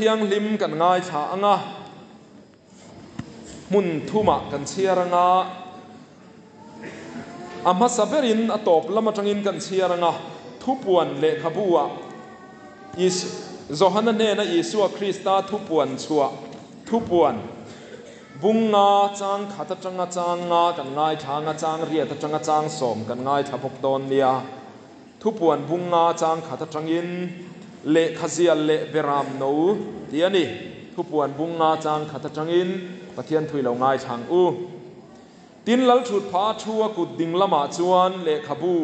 Thianghlim kan ngaithla ang a, hmun thumah kan chhiar ang a, a hmasa berin a tawp lam atangin kan chhiar ang a, thupuan lehkhabu ah Johana hnena Isua Krista thupuan chhuah thupuan bung nga chang khat atanga chang nga kan ngaithla ang a, chang riat atanga chang sawm kan ngaithla bawk dawn nia. Thupuan bung nga chang khat atangin lehkha zial leh beram no tih a ni. Thupuan bung nga chang khat atangin Pathian thui lo ngaithlang u. Tin Lalthut pha thu a kut ding lamah chuan lehkhabu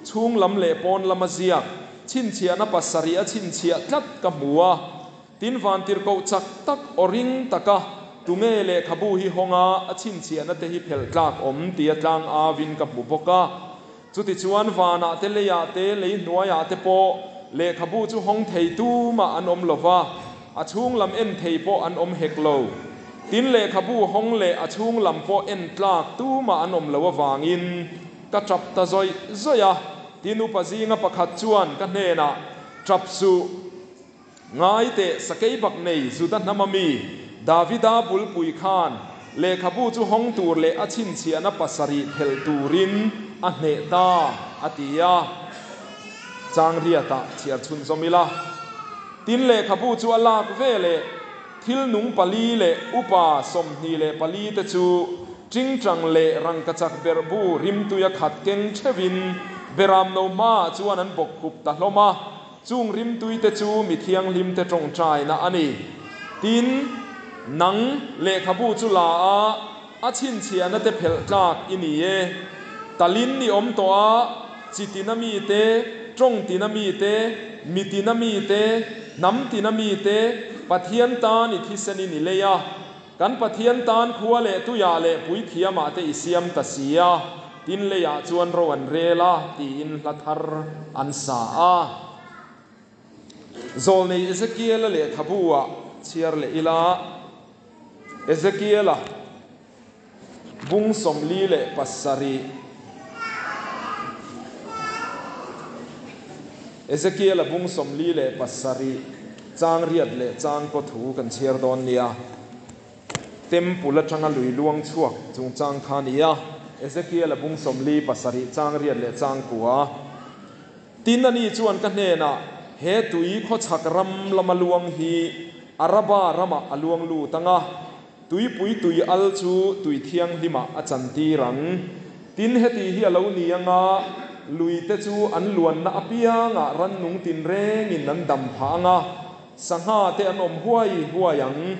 chhung lam leh pawn lama ziak chhinchhiahna pasarih a chhinchhiah tlat ka hmu a. Tin vantirhkoh chak tak aw ring taka tunge lehkhabu hi hawnga a chhinchhiahna te hi phelh tlak awm tia tlang avin ka hmu bawk a. Chutichuan vanah te leiah te lei hnuaiah te pawh lehkhabu chu hawng thei tumah an awm lo va, a chhung lam en thei pawh an awm hek lo. Tin lehkhabu hawng leh a chhung lam pawh en tlak tumah an awm lo avangin ka tap ta zawih zawih a. Tin upa zinga pakhat chuan ka hnenah, Tap suh! Ngai teh sakei bak nei Juda hnama mi Davida bulpui khan lehkhabu chu hawng tur leh a chhinchhiahna pasarih phelh turin a hneh ta, a ti a. Chang riatah chhiar chhunzawm ila. Tin lehkhabu chu a lak ve leh thil nung pali leh upa 24 te chu tingtang leh rangkachak berhbu rimtuia khat keng theuhin beramno hmaah chuan an bawkkhup ta hlawm a. Chung rimtuite chu mi thianghlimte tawngtaina a ni. Tin, nang lehkhabu chu la a, a chhinchhiahna te phelh tlak i ni e. Talin i awm tawh a, chi tina mite, tawng tina mite, mi tina mite, hnam tina mite, Pathian tan i thisenin i lei a. Kan Pathian tan khua leh tuiah leh puithiamah te i siam ta si a, tin leiah chuan ro an rel a, tiin hla thar an sa a. Zawlnei Ezekiela lehkhabu-ah chhiar leh ila, Ezekiela bung 47, Ezekiela bung 47 chang riat leh chang kaw thu kan chhiar dawn nia. Temple atanga lui luang chhuak chungchang kha a ni a, Ezekiela bung 47 chang riat leh chang kua. Tin ani chuan ka hnenah, He tui khawchhak ram lama luang hi Araba ramah a luang lut ang a, Tuipui tui al chu tui thianghlimah a chantir ang. Tin, heti hi a lo ni anga, luite chu an luanna apiangah rannung tinrengin an dam phah anga, sangha te an awm huai huai ang.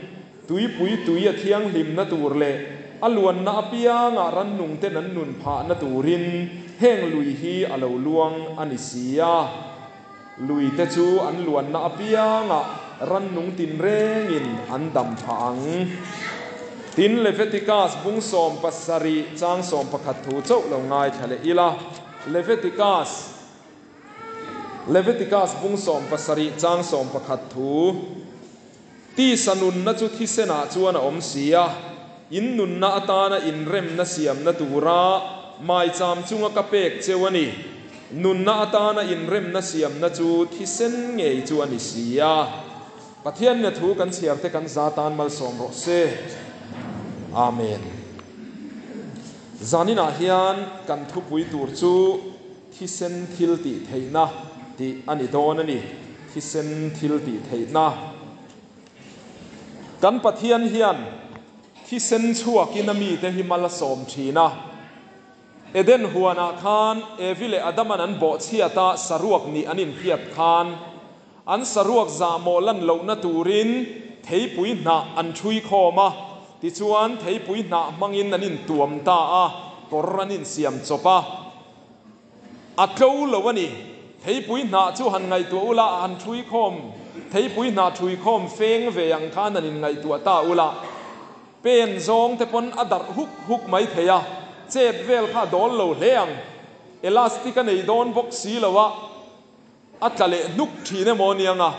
Tuipui tui a thianghlimna tur leh a luanna apiangah rannung ten an nun phahna turin heng lui hi a lo luang a ni si a. Luite chu an luanna apiangah rannung tinrengin an dam phah ang. Tin, Leviticus bung 17 chang 11 thu chauh lo ngaithla leh ila. Leviticus Leviticus bung 17 chang 11 thu Tisa nunna chu thisenah chuan a awm si a, in nunna atana inremna siamna tura maicham chunga ka pek cheu a ni. Nunna atana inremna siamna chu thisen ngei chu a ni si a. Pathian nia thu kan chhiar te kan za tan malsawm rawh se. Amen. Zaninah hian kan thupui tur chu Thisen thil tih theihna tih a ni dawn a ni. Thisen thil tih theihna. Kan Pathian hian thisen chhuakin a mite hi mal a sawm thin a. Eden huanah khan Evi leh Adaman an bawhchhiat a saruak nih an inhriat khan an saruak zahmawh lan lohna turin theipui hnah an ṭhui khawm a. Tichuan theipui hnah hmangin an intuam ta a, kawr an insiam chawp a. A tlo lo a ni. Theipui hnah chu han ngaihtuah ula, han ṭhui khawm, theipui hnah ṭhui khawm feng ve ang khan han inngaihtuah ta ula, pen zawng te pawn a darh huk huk mai thei a, chet vel kha a dawl lo hle ang. Elastic a nei dawn bawk si lo a, a tla leh hnuk ṭhin emaw aniang a,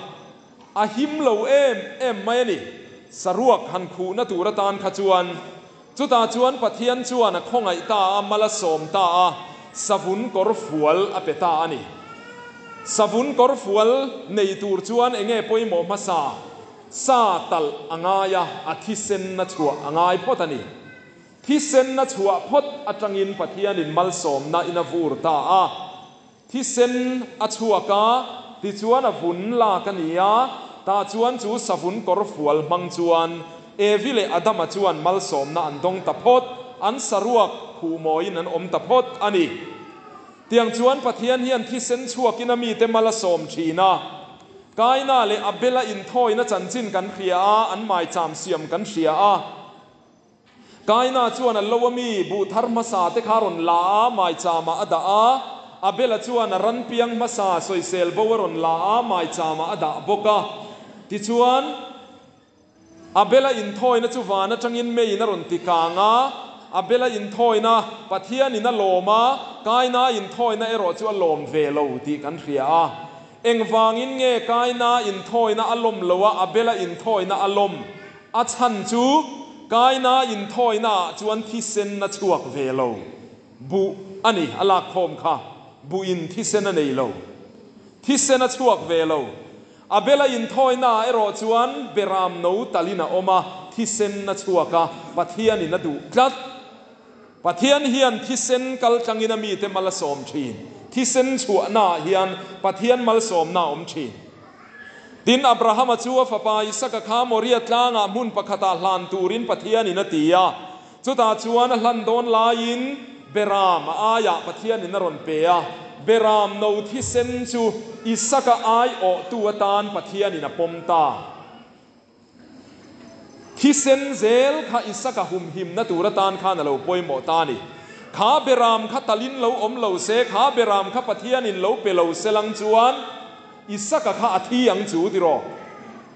a him lo em em mai a ni. Saruak han khuhna tur atan kha chuan chutah chuan Pathian chuan a khawngaih ta a, mal a sawm ta a, savun kawr fual a pe ta a ni. Savun kawr fual nei tur chuan enge pawimawh hmasa? Sa talh a ngai a, a thisen a chhuah a ngai phawt a ni. Thisen a chhuah phawt atangin Pathianin malsawmna in a vur ta a. Thisen a chhuak a, tichuan a vun lak a ni a, tah chuan chu savun kawr fual hmang chuan Evi leh Adama chuan malsawmna an dawng ta phawt, an saruak khuhmawiin an awm ta phawt a ni. Tiang chuan Pathian hian thisen chhuakin a mite mal a sawm thin a. Kaina leh Abela inthawina chanchin kan hria a, an maicham siam kan hria a. Kaina chuan a lo a mi buh thar hmasa te kha rawn la a, maichama a dah a. Abela chuan a ran piang hmasa sawisel bo a rawn la a, maichama a dah bawk a. Tichuan, Abela inthawina chu van atangin meiin a rawn ti kang a. Abela inthawina Pathianin a lawm a, Kaina inthawina erawh chu a lawm ve lo tih kan hria a. Engvangin nge Kaina inthawina a lawm lo a, Abela inthawina a lawm? A chhan chu Kaina inthawinaah chuan thisen a chhuak ve lo. Buh a ni, a lakkhawm kha. Buhin thisen a nei lo. Thisen a chhuak ve lo. Abela inthawinaah erawh chuan beram no talin a awm a, thisen a chhuak a, Pathianin a duh tlat. Pathian hian thisen kaltlangin a mite mal a sawm thin. Thisen chhuahnaah hian Pathian malsawmna a awm thin. Tin, Abrahama chu a fapa Isaka kha Moria tlangah hmun pakhatah hlan turin Pathianin a ti a. Chutah chuan a hlan dawn laiin Beram a aiah Pathianin a rawn pe a. Beram no thisen chu Isaka aiawhtu atan Pathianin a pawm ta. Thisen zel kha Isaka humhimna tur atan khan a lo pawimawh ta a ni. Kha Beram kha talin lo awm lo se, kha Beram kha Pathianin lo pe lo se lang chuan Isaka kha a thi ang chu tiraw?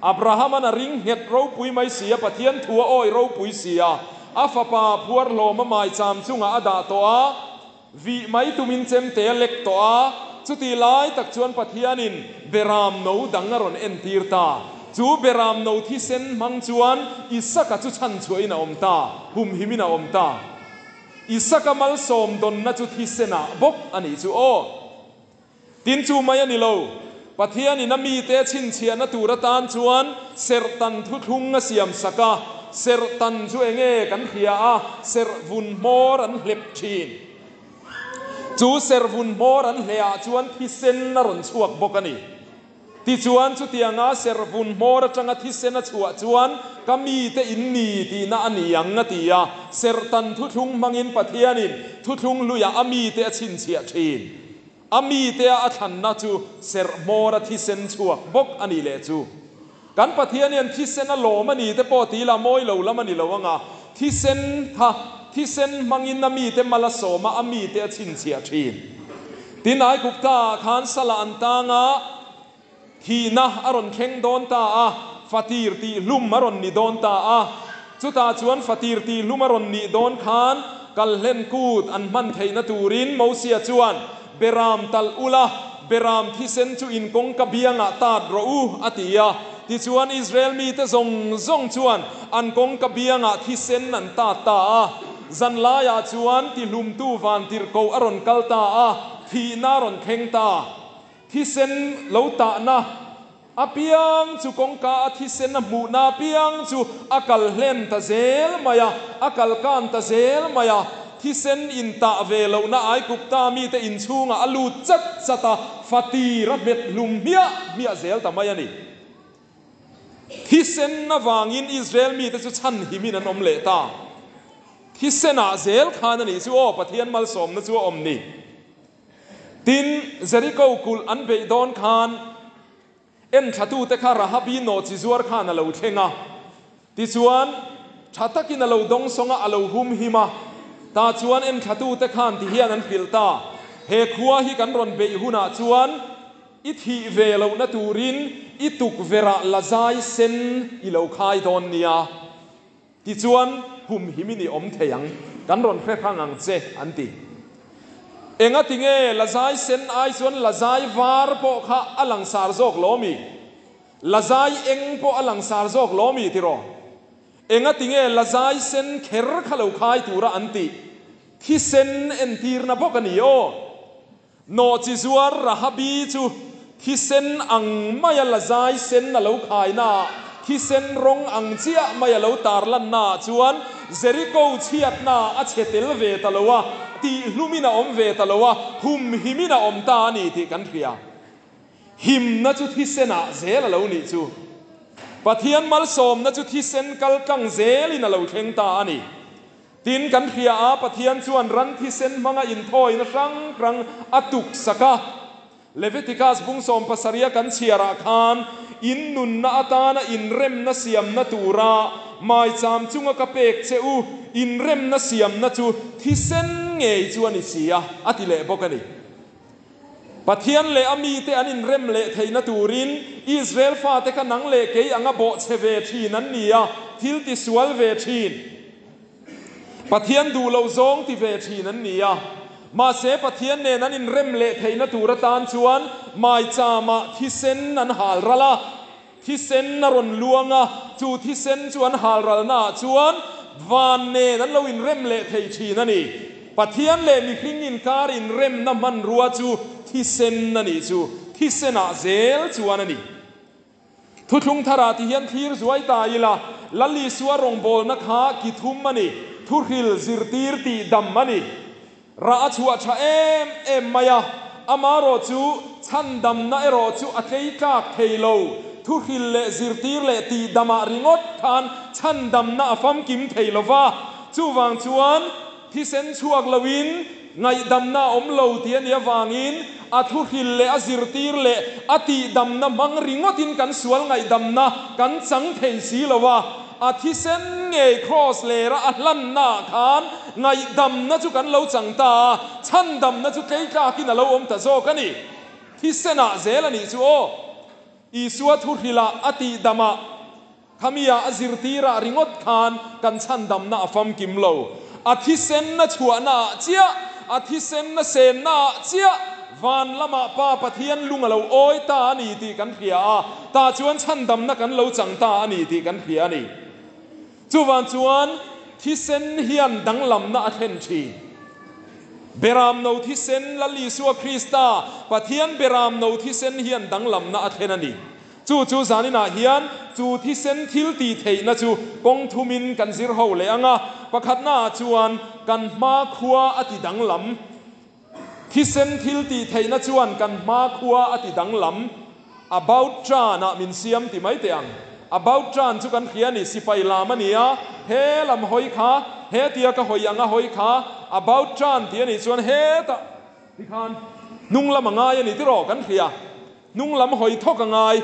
Abrahama'n a ring nghet ropui mai si a, Pathian thu a awi ropui si a, a fapa phuar hlawm a maicham chungah a dah tawh a, Vih mai tumin chemte a lek tawh a, chutih lai tak chuan Pathianin Beram no dang a rawn entir ta. Chu Beram no thisen hmang chuan Isaka chu chhanchhuahin a awm ta, humhimin a awm ta. Isaka malsawm dawnna chu thisenah bawk a nih chu aw. Tin chu mai a ni lo, Pathianin a mite a chhinchhiahna tur atan chuan serhtan thuthlung a siam sak a, serhtan chu enge kan hria a, serhvun hmawr an hlep thin. Chu serhvun hmawr an hlehah chuan thisen a rawn chhuak bawk a ni. Tichuan, chutianga serhvun hmawr atanga thisen a chhuah chuan ka mite in ni tihna a ni ang a ti a, serhtan thuthlung hmangin Pathianin thuthlung hluiah a mite a chhinchhiah thin. A mitea a thlanna chu serh hmawra thisen chhuak bawk a ni leh chu. Kan Pathian hian thisen a lawm a ni te pawh ti ila mawi lo lam a ni lo anga, thisen kha thisen hmangin a mite mal a sawm a, a mite a chhinchhiah thin. Tin, Aigupta ah khan sala an tang a, thihna a rawn thleng dawn ta a, fatir tih hlum a rawn ni dawn ta a. Chutah chuan fatir tih hlum a rawn nih dawn khan kalhlen kut an hman theihna turin Mosia chuan, Beram talh ula, beram thisen chu in kawngka biangah tat rawh u, a ti a. Tichuan Israel mite zawng zawng chuan an kawngka biangah thisen an tat ta a. Zanlaiah chuan tihlumtu vantirhkoh a rawn kal ta a, thihna a rawn thleng ta. Thisen lo tahna apiang chu kawngka a thisen a hmuhna apiang chu a kal hlen ta zel mai a, a kal kan ta zel mai a. Thisen intah ve lohna Aigupta mite inchhungah a lut chat chat a, fatir a hmet hlum hmiah hmiah zel ta mai a ni. Thisen avangin Israel mite chu chhanhimin an awm leh ta. Thisenah zel khan a nih chu aw Pathian malsawmna chu a awm ni. Tin, Jeriko kulh an beih dawn khan enthlatute kha Rahabi nawhchi zuar khan a lo thleng a. Tichuan, tha takin a lo dawng sawng a, a lo hum him a. Tah chuan enthlatute khan ti hian an hrilh ta, He khua hi kan rawn beih hunah chuan i thih ve lohna turin i tukverhah lazai sen i lo khai dawn nia. Tichuan, humhimin i awm thei ang, kan rawn hre hrang ang che, an ti. Enga tinge lazai sen ai chuan lazai var pawh kha a langsar zawk lo mi? Lazai eng pawh a langsar zawk lo mi tiraw? Enga tinge lazai sen kher kha lo khai tura an tih? Thisen entirna bawk a ni aw. Nawhchi zuar Rahabi chu thisen ang maia lazai sen a lo khaina ah Thisen rawng ang chiah mai a lo tarlannaah chuan Jeriko chhiatnaah a chhe tel ve ta lo a, tihhlumin a awm ve ta lo a, humhimin a awm ta a ni tih kan hria. Himna chu thisenah zel a lo nih chu. Pathian malsawmna chu thisen kal tlang zelin a lo thleng ta a ni. Tin, kan hria a, Pathian chuan ran thisen hmanga inthawina hrang hrang a tuksak a. Leviticus bung sawmpasarih a kan chhiarah khan, In nunna atana inremna siamna tura maicham chunga ka pek che u, inremna siamna chu thisen ngei chu a ni si a, a ti leh bawk a ni. Pathian leh a mite an inrem leh theihna turin Israel fate kha nang leh kei anga bawhchhe ve thin an ni a, thil tisual ve thin. Pathian duh loh zawng ti ve thin an ni a. Mahse Pathian nen an inrem leh theihna tur atan chuan maichama thisen an hal ral a, thisen a rawn luang a, chu thisen chu an hal ralnaah chuan van nen an lo inrem leh thei thin a ni. Pathian leh mihring inkar inremna hmanrua chu thisen a nih chu, thisenah zel chuan a ni. Thuthlung tharah ti hian thlir zuai ta ila, Lal Isua rawngbawlna kha ki thum a ni, thuhril, zirtir, tihdam a ni. Rah a chhuah tha em em mai a, amarawh chu chhandamna erawh chu a tlei tlak thei lo. Thuhril leh zirtir leh tihdamah ringawt khan chhandamna a famkim thei lo va, chuvang chuan thisen chhuak loin Ngaihdamna a awm lo tih a nih avangin a thuhril leh a zirtir leh a tihdamna hmang ringawtin kan sual ngaihdamna kan chang thei si lo a, a thisen ngei kraws lera a hlannaah khan ngaihdamna chu kan lo chang ta a, chhandamna chu tleitlakin a lo awm ta zawk a ni. Thisenah zel a nih chu aw. Isua thuhrilah a tihdamah. Khamiah a zirtirah ringawt khan kan chhandamna a famkim lo. A thisenna chhuahnaah chiah, a thisenna sennaah chiah van lamah Pa Pathian lung a lo awi ta a ni tih kan hria a, tah chuan chhandamna kan lo chang ta a ni tih kan hria a ni. Chuvan chuan thisen hian danglamna a thlen thin. Beramno thisen Lal Isua Krista, Pathian beramno thisen hian danglamna a thlen a ni. Chu chu zaninah hian chu thisen thil tih theihna chu kawng thumin kan zir ho leh ang a, pakhatnaah chuan kan hmakhua a ti danglam. Thisen thil tih theihna chuan kan hmakhua a ti danglam. About turn-ah min siam ti mai teh ang. About turn chu kan hria a ni, sipai lam a ni a, he lam hawi kha, he tia ka hawi ang a hawi kha, about turn tih a nih chuan hetah tikhan hnung lam a ngai a ni tiraw kan hria. Hnung lam hawi thawk a ngai.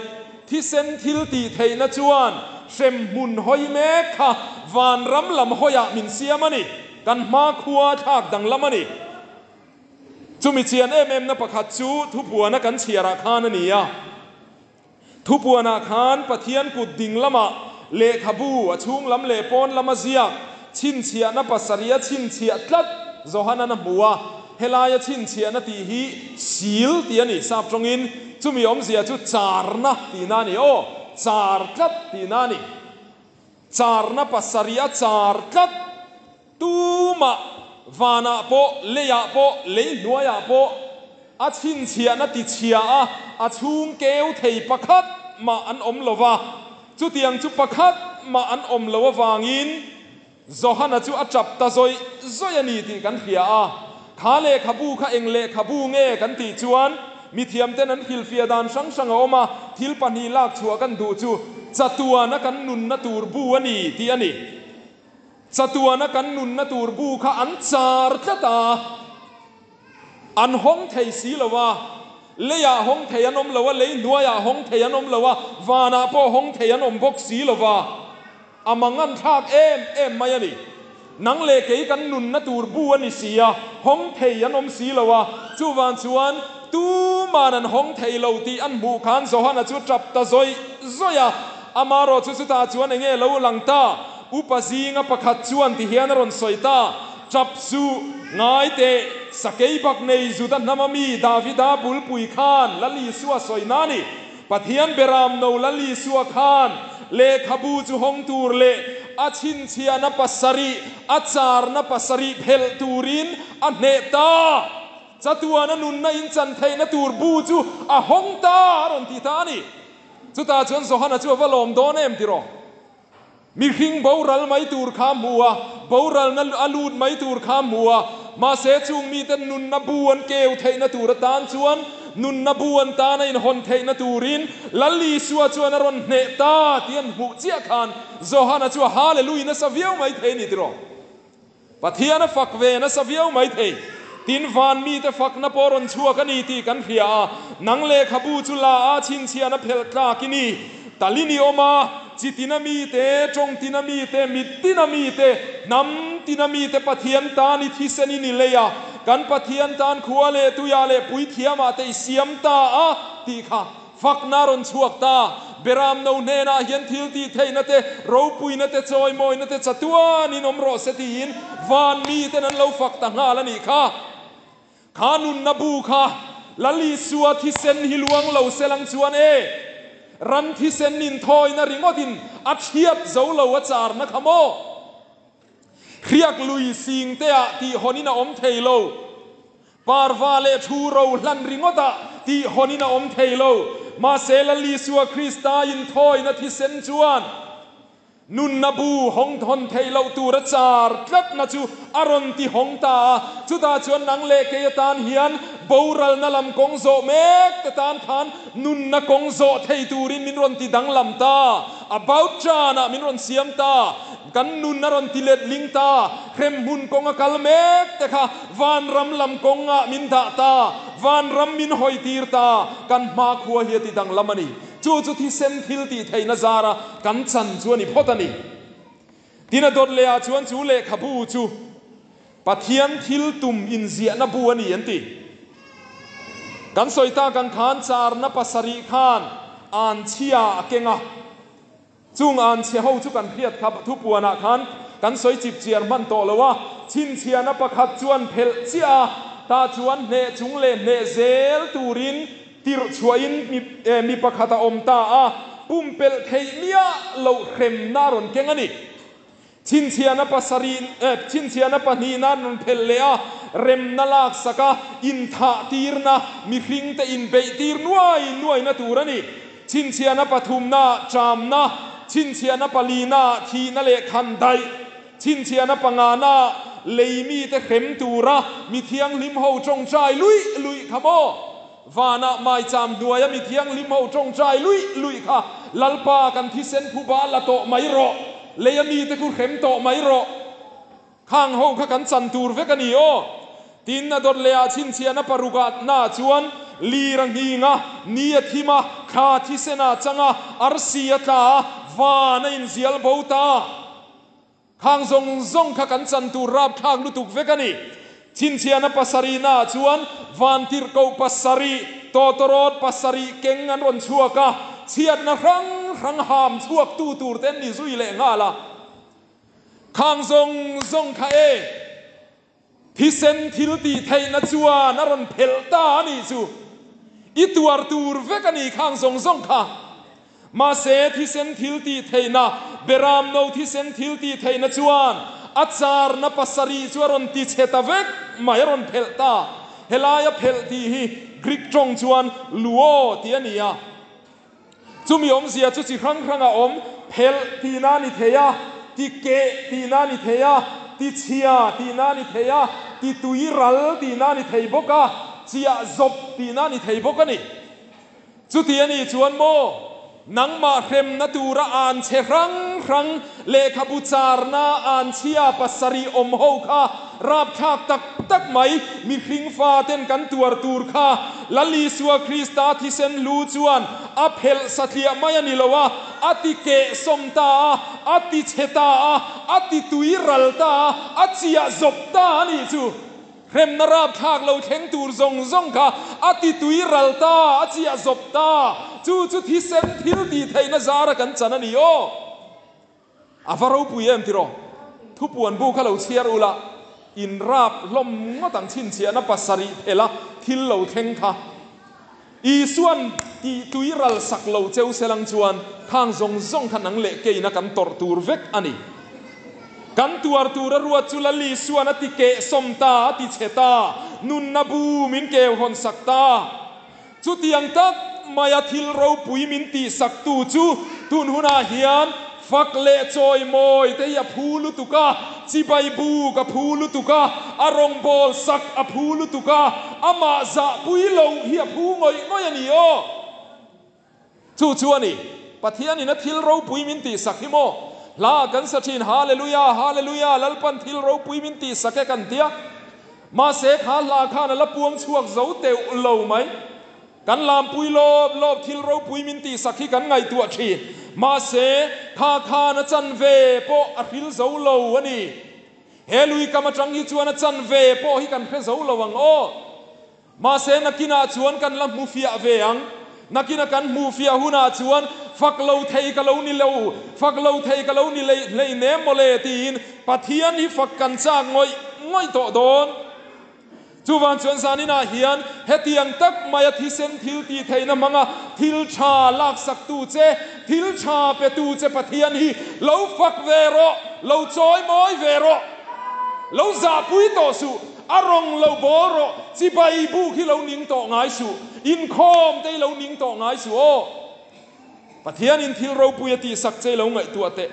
Thisen thil tih theihna chuan hremhmun hawi mek kha vanram lam hawiah min siam a ni. Kan hmakhua thlak danglam a ni. Chumi chian em emna pakhat chu thupuana kan chhiarah khan a ni a. Thupuanah khan Pathian kut ding lamah lehkhabu a chhung lam leh pawn lama ziak chhinchhiahna pasarih a chhinchhiah tlat Johanan a hmu a. Helaia chhinchhiahna tih hi sil tih a ni, sap tawngin chumi awmzia chu charna tihna a ni aw, char tlat tihna a ni. Charna pasarih a char tlat, tumah vanah pawh, leiah pawh, lei hnuaiah pawh a chhinchhiahna tichhia a, a chhung keu thei pakhat mah an awm lo va, chutiang chu pakhat mah an awm lo avangin, Johana chu a tap ta zawih zawih a ni tih kan hria a. Kha lehkhabu kha eng lehkhabu nge kan tih chuan mithiamten an hrilhfiah dan hrang hrang a awm a, thil pahnih lak chhuah kan duh chu chatuana kan nunna tur bu a ni tih a ni. Chatuana kan nunna tur bu kha an char tlat a, an hawng thei si lo a, leiah hawng thei an awm lo a, lei hnuaiah hawng thei an awm lo a, vanah pawh hawng thei an awm bawk si lo va. A mangan thlak em em mai a ni. Nang leh kei kan nunna tur bu a ni si a, hawng thei an awm si lo a. Chuvang chuan tuman an hawng thei lo tih an hmuh khan Johana chu tap ta zawih zawih a. Amarawh chu chutah chuan enge lo lang ta? Upa zinga pakhat chuan ti hian a rawn sawi ta, Tap suh, ngai teh, sakei bak nei Juda hnama mi Davida bulpui khan Lal Isua sawi na ni. Pathian beram no Lal Isua khan lehkhabu chu hawng tur leh a chhinchhiahna pasarih, a charna pasarih phelh turin a hneh ta. Chatuana nunna inchan theihna tur bu chu a hawng ta a rawn ti ta a ni. Chutah chuan Johana chu a va lawm dawn em tiraw? Mihring boral mai tur kha a hmu a, boralna a lut mai tur kha a hmu a, mahse chung mite nunna bu an keu theihna tur atan chuan nunna bu an tan a inhawn theihna turin Lal Isua chuan a rawn hneh ta tih an hmuh chiah khan Johana chu a Hallelui nasa viau mai thei a ni tiraw? Pathian a fak ve nasa viau mai thei. Tin, van mite fakna pawh rawn chhuak a ni tih kan hria a, nang lehkhabu chu la a chhinchhian a phelh tlak i ni. Talin i awm a, chi tina mite, tawng tina mite, mit tina mite, hnam tina mite Pathian tan i thisen i ni lei a, kan Pathian tan khua leh tuiah leh puithiamah te i siam ta a tih kha. Fakna rawn chhuak ta. Beram no hnenah hian thil tih theihna te, ropuina te, chawimawina te chatuanin awm rawh se tiin van miten an lo fak ta nghal a nih kha. Kha nunna bu kha Lal Isua thisen hi luang lo se lang chuan e, ran thisen inthawina ringawtin a thiat zo lo a charna kha maw? Hriak lui sing te ah tih hawnin a awm thei lo. Parva leh thu ro hlan ringawt ah tih hawnin a awm thei lo. Mahse Lal Isua Krista inthawina thisen chuan nunna bu hawng hawn theih loh tur a char tlatna chu a rawn ti hawng ta a. Chutah chuan nang leh kei atan hian boralna lam kawng zawh mek te tan khan nunna kawng zawh thei turin min rawn ti danglam ta. About chanah min rawn siam ta. Kan nun a rawn ti let ling ta, hremhmun kawng a kal mek te kha vanram lam kawng ah min dah ta, vanram min hawi tir ta, kan hmakhua hi a ti danglam a ni. Chu chu thisen thil tih theihna zara kan chan chu a ni phawt a ni. Tin a dawt leh ah chuan chu lehkhabu chu Pathian thil tum inziahna bu a ni an ti. Kan sawi tak ang khan charna pasarih khan anchhia a keng a. Chung an chhe ho chu kan hriat kha thupuanah khan kan sawi chip chiar hman tawh lo a, chhinchhiahna pakhat chuan phelh chiah a, tah chuan hneh chung leh hneh zel turin tirh chhuahin mi pakhat a awm ta a, pumpelh theih miah loh hremna a rawn keng a ni. Chhinchhiahna pasarih chhinchhiahna pahnihna an rawn phelh leh a, remna laksak a, inthah tirna, mihringte inbeih tir nuai nuaina tur a ni. Chhinchhiahna pathumna, ṭamna, chhinchhiahna palina, thihna leh khan daih, chhinchhiahna pangana, lei mite hrem tura mi thianghlim ho ṭawngṭai luih luih kha maw? Vanah maicham hnuaia mi thianghlim ho ṭawngṭai luih luih kha Lalpa kan thisen phuba la tawh mai rawh, leia mite khu hrem tawh mai rawh. Khang ho kha kan chan tur vek a ni aw. Tin, a dawt leh ah chhinchhiahna paruk ah na chuan lir a nghing a, ni a thim a, thla thisen ah chang a, arsi a tla a, van a inzial bo ta. Khang zawng zawng kha kan chan tur rapthlak lutuk vek a ni. Chhinchhiahna pasarih na ah chuan vantirhkoh pasarih, tawtawrawt pasarih keng an rawn chhuak a, chhiatna hrang hrang ham chhuak tu tur te an ni zui leh nghal a. Khang zawng zawng kha e, thisen thil tih theihna chuan a rawn phelh ta a nih chu. I tuar tur vek a ni khang zawng zawng kha. Mahse, thisen thil tih theihna, Beram no thisen thil tih theihna chuan a charna pasarih chu a rawn ti chhe ta vek mai, a rawn phelh ta. Helaia phelh tih hi Greek tawng chuan luo tih a ni a. Chumi awmzia chu chi hrang hrang a awm, phelh tihna a ni thei a, ti keh tihna a ni thei a, ti chhia tihna a ni thei a, ti tui ral tihna a ni thei bawk a, chiah zawp tihna a ni thei bawk a ni. Chuti a nih chuan maw, nangmah hremna tura an chhe hrang hrang lehkhabu charna an chhia pasarih awm ho kha rapthlak tak tak mai mihring faten kan tuar tur kha Lal Isua Krista thisen hlu chuan a phelh satliah mai a ni lo a, a ti kehsawm ta a, a ti chhe ta a, a ti tui ral ta a, a chiah zawp ta a nih chu. Hremna rapthlak lo thleng tur zawng zawng kha a ti tui ral ta, a chiah zawp ta. Chu chu thisen thil tih theihna zara kan chan a ni aw. A va ropui em tiraw? Thupuan bu kha lo chhiar ula, in rap hlawm ngawt ang chhinchhiahna pasarih phela thil lo thleng kha. Isuan tih tui ral sak lo cheu selang chuan khang zawng zawng kha nang leh keina kan tawrh tur vek a ni. Kan tuar tur a ruat chu Lal Isuan a ti kehsawm ta, a ti chhe ta, nunna bu min keu hawn sak ta. Chutiang tak maia thil ropui min tihsaktu chu tun hunah hian fak leh chawimawi te hi a phu lutuk a, chibai buk a phu lutuk a, a rawngbâwl sak a phu lutuk a, amah zahpui loh hi a phu ngawih ngawih a ni aw. Chu chu a ni, Pathianin a thil ropui min tihsak hi maw? Hla kan sa thin, Hallelujah, Hallelujah, Lalpan thil ropui min tihsak e kan tia. Mahse kha hla khan a la puang chhuak zo teuh lo mai. Kan lampui lawp lawp thil ropui min tihsak hi kan ngaihtuah thin. Mahse kha khan a chanve pawh a hril zo lo a ni. He lui kam atang hi chuan a chanve pawh hi kan hre zo lo ang aw. Mahse nakinah chuan kan la hmu fiah ve ang. Nakina kan hmuh fiah hunah chuan fak lo thei ka lo ni lo, fak lo thei ka lo ni lei hlei nem mawle tiin Pathian hi fak kan chak ngawih ngawih tawh dawn. Chuvang chuan zaninah hian hetiang tak maia thisen thil tih theihna hmanga thil tha laksaktu che, thil tha petu che Pathian hi lo fak ve rawh, lo chawi mawi ve rawh, lo zahpui tawh suh. A rawng lo bawl rawh, chibai buk hi lo ning tawh ngai suh, inkhawm te hi lo ning tawh ngai suh aw. Pathianin thil ropui a tihsak che lo ngaihtuah teh.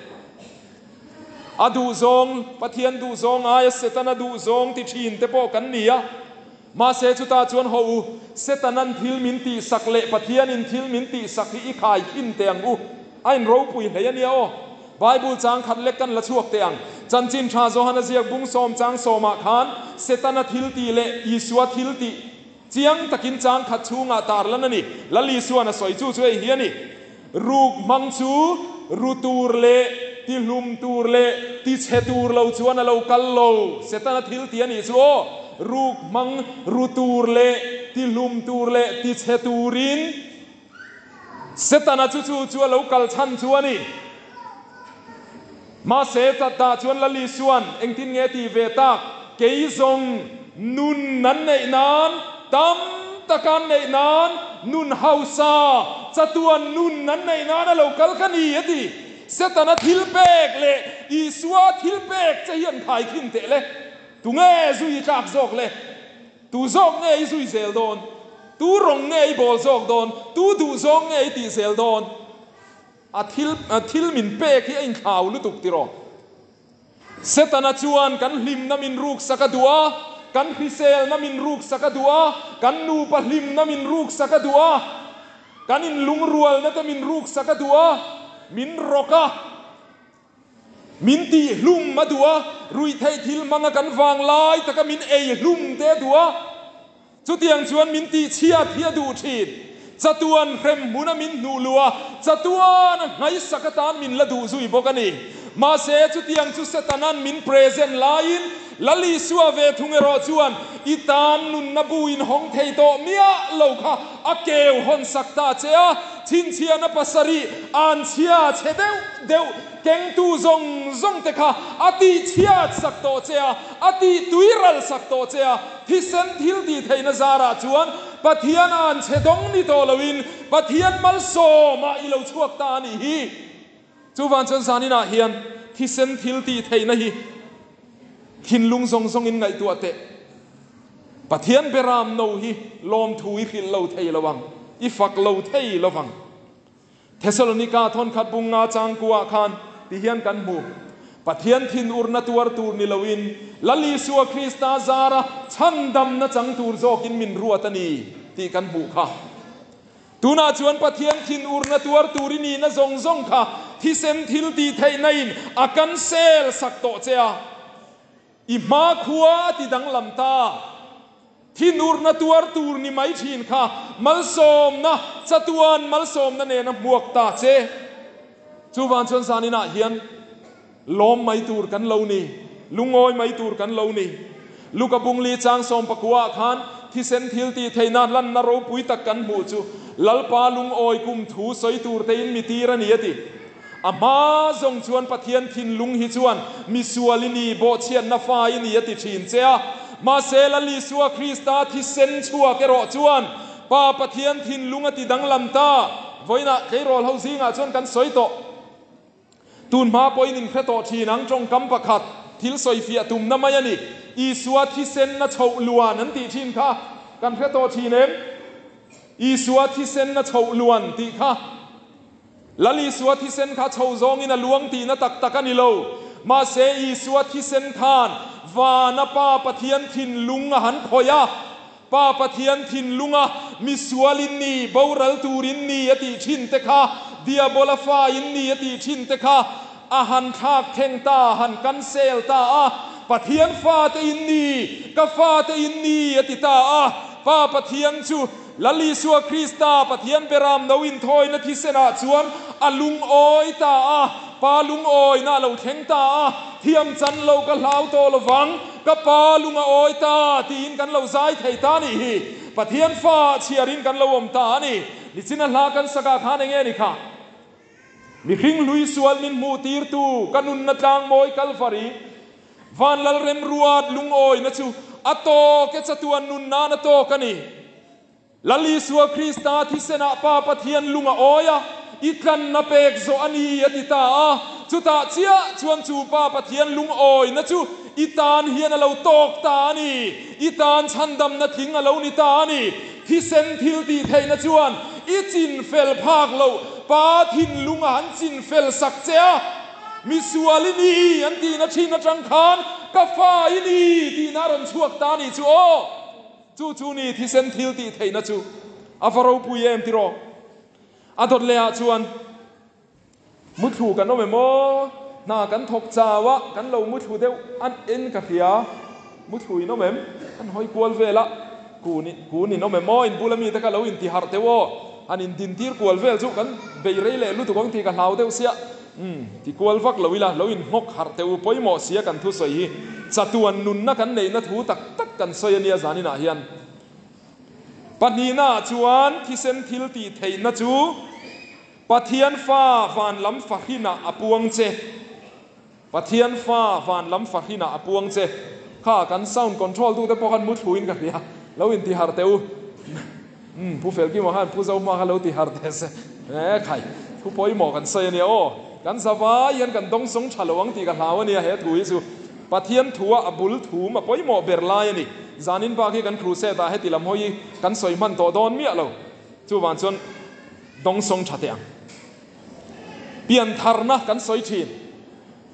A duhzawng, Pathian duhzawng aia Setana duhzawng ti thin te pawh kan ni a. Mahse chutah chuan haw u, Setanan thil min tihsak leh Pathianin thil min tihsak hi i khai khin teh ang u. A inropui hlei a nia aw. Bible chang khat lek kan la chhuak teh ang. Chanchin tha Johana ziak bung sawm chang sawmah khan Setana thil tih leh Isua thil tih chiang takin chang khat chhungah tarlan a ni. Lal Isuan a sawi chu chu hei hi a ni. Ruk hmang chu ru tur leh ti hlum tur leh ti chhe tur lo chuan a lo kal lo. Setana thil tih a nih chu aw. Ruk hmang ru tur leh ti hlum tur leh ti chhe turin. Setana chu chu chu a lo kal chhan chu a ni. Mahse, Tata chuan Lal Isua'n engtin nge tih ve tak? Kei zawng nun an neih nan, tam taka an neih nan, nun hausa, chatuan nun an neih nan a lo kal ka ni, a ti. Setana thil pek leh Isua thil pek che hi an khaikhin teh le. Tunge zui tlak zawk le? Tu zawk nge i zui zel dawn? Tu rawng nge i bawl zawk dawn? Tu duh zawng nge i tih zel dawn? A thil thil min pek hi a inthlau lutuk tiraw? Setana chuan kan hlimna min ruksak a duh a, kan hriselna min ruksak a duh a, kan nupa hlimna min ruksak a duh a, kan inlungrualna te min ruksak a duh a, min rawk a. Min tih hlum a duh a, ruihtheih thil hmanga kan vang lai taka min ei hlum te a duh a, chutiang chuan min tih chhiat hi a duh thin. Chatuan hrem hmuna min hnuh luh a, chatuan a hnaisak atan min la duh zui bawk a ni. Mahse, chutiang chu Setana'n min present laiin Lal Isua ve thung erawh chuan i tan nunna bu in hawng thei tawh miah lo kha a keu hawn sak ta che a, chhinchhiahna pasarih an chhia chhe deuh deuh kengtu zawng zawng te kha a tih chhiat sak tawh che a, a tih tui ral sak tawh che a, thisen thil tih theihna zarah chuan Pathian an chhe dawng ni tawh loin Pathian malsawmah i lo chhuak ta a nih hi. Chuvang chuan zaninah hian thisen thil tih theihna hi thinlung zawng zawngin ngaihtuah teh. Pathian beram no hi lawmthu i hrilh lo thei lo ang, i fak lo thei lo vang. Thesalonika thawnkhat bung nga changkuah khan ti hian kan hmu, Pathian thinurna tuar tur ni loin Lal Isua Krista zara chhandamna chang tur zawkin min ruat a ni tih kan hmuh kha. Tunah chuan Pathian thinurna tuar tur i nihna zawng zawng kha thisen thil tih theihna in a cancel sak tawh che a. I hmakhua a ti danglam ta. Thinurna tuar tur ni mai thin kha malsawmna, chatuan malsawmna nen a hmuak ta che. Chuvang chuan zaninah hian lawm mai tur kan lo ni, lungawi mai tur kan lo ni. Luka bungli chang sawmpakua ah khan thisen thil tih theihna lanna ropui tak kan hmuh chu Lalpa lungawi kum thu sawi tur tein mi tir a ni a ti. A hma zawng chuan Pathian thinlung hi chuan misual i ni, bawhchhiatna fa i ni a ti thin che a. Mahse, Lal Isua Krista thisen chhuak erawh chuan Pa Pathian thinlung a ti danglam ta. Vawiinah tleirawl ho zingah chuan kan sawi tawh. Tun hma pawhin in hre tawh thin ang tawngkam pakhat thil sawifiah tumna mai a ni. Isua thisen a chhoh luan an tih thin kha kan hre tawh thin em? Isua thisen a chhoh luan tih kha. Lal Isua thisen kha chho zawngin a luang tihna tak tak a ni lo. Mahse Isua thisen khan vana Pa Pathian thinlung a han khawih a. Pa Pathian thinlunga misual in ni, boral tur in ni a tih thin te kha, Diabola fa in ni a tih thin te kha a han thlak thleng ta, a han cancel ta a. Pathian fate in ni, ka fate in ni a ti ta a. Pa Pathian chu Lal Isua Krista, Pathian Beram no inthawina thisenah chuan a lungawi ta a, Pa lungawina a lo thleng ta a, thiam chan lo ka hlau tawh lovang, ka Pa lung a awi ta tiin kan lo zai thei ta nih hi. Pathian fa chhiarin kan lo awm ta a ni. Nichina hla kan sakah khan enge ni kha? Mihring hlui sual min hmuh tirtu ka nunna tlang mawi Kalvari van lal remruat lungawina chu a tawk e chatuan nun nan a tawk a ni. Lal Isua Krista thisenah Pa Pathian lung a awi a, i tlanna pek zawh a ni a ti ta a. Chutah chiah chuan chu Pa Pathian lungawina chu i tan hian a lo tawk ta a ni. I tan chhandamna tling a lo ni ta a ni. Thisen thil tih theihna chuan i chin fel phak loh Pa thinlung a han chin fel sak che a. Misual i ni an tihna thin atang khan ka fa i ni tihna a rawn chhuak ta a nih chu aw. Chu chu ni thisen thil tih theihna chu a va ropui em tiraw? A dawt leh ah chuan Muthlu kan awm em aw? Hna kan thawk chau a, kan lo muthlu deuh an en ka hria. Muthlu in awm em? An hawi kual vel a, kun kun in awm em aw? In bula mite kha lo inti harh teuh aw. Han indintir kual vel chu kan bei rei leh lutuk ang tih ka hlau deuh sia. Umm, ti kual vak lo ila, lo inhnawk harh teuh u pawimawh sia kan thusawi hi. Chatuan nunna kan neihna thu tak tak kan sawi a nia zaninah hian. Pahnihnaah chuan thisen thil tih theihna chu. Pathian fa van lam fahrinah a puang che. Pathian fa van lam fahrinah a puang che. Kha kan sound control tute pawh khan muthluin ka hria. Lo inti harh teh u. Umm Pu Felkima khan Pu Zohma kha lo ti harh teh se. E khai, thu pawimawh kan sawi ania aw. Kan zavai hian kan dawngsawng tha lo ang tih ka hlau ania he thu hi chu. Pathian thua a bul thum a pawimawh ber lai a ni. Zanin bak hi kan crusade ah heti lam hawi hi kan sawi hman tawh dawn miah lo. Chuvang chuan. Dawngsawng tha teh ang. Piantharna kan sawi thin.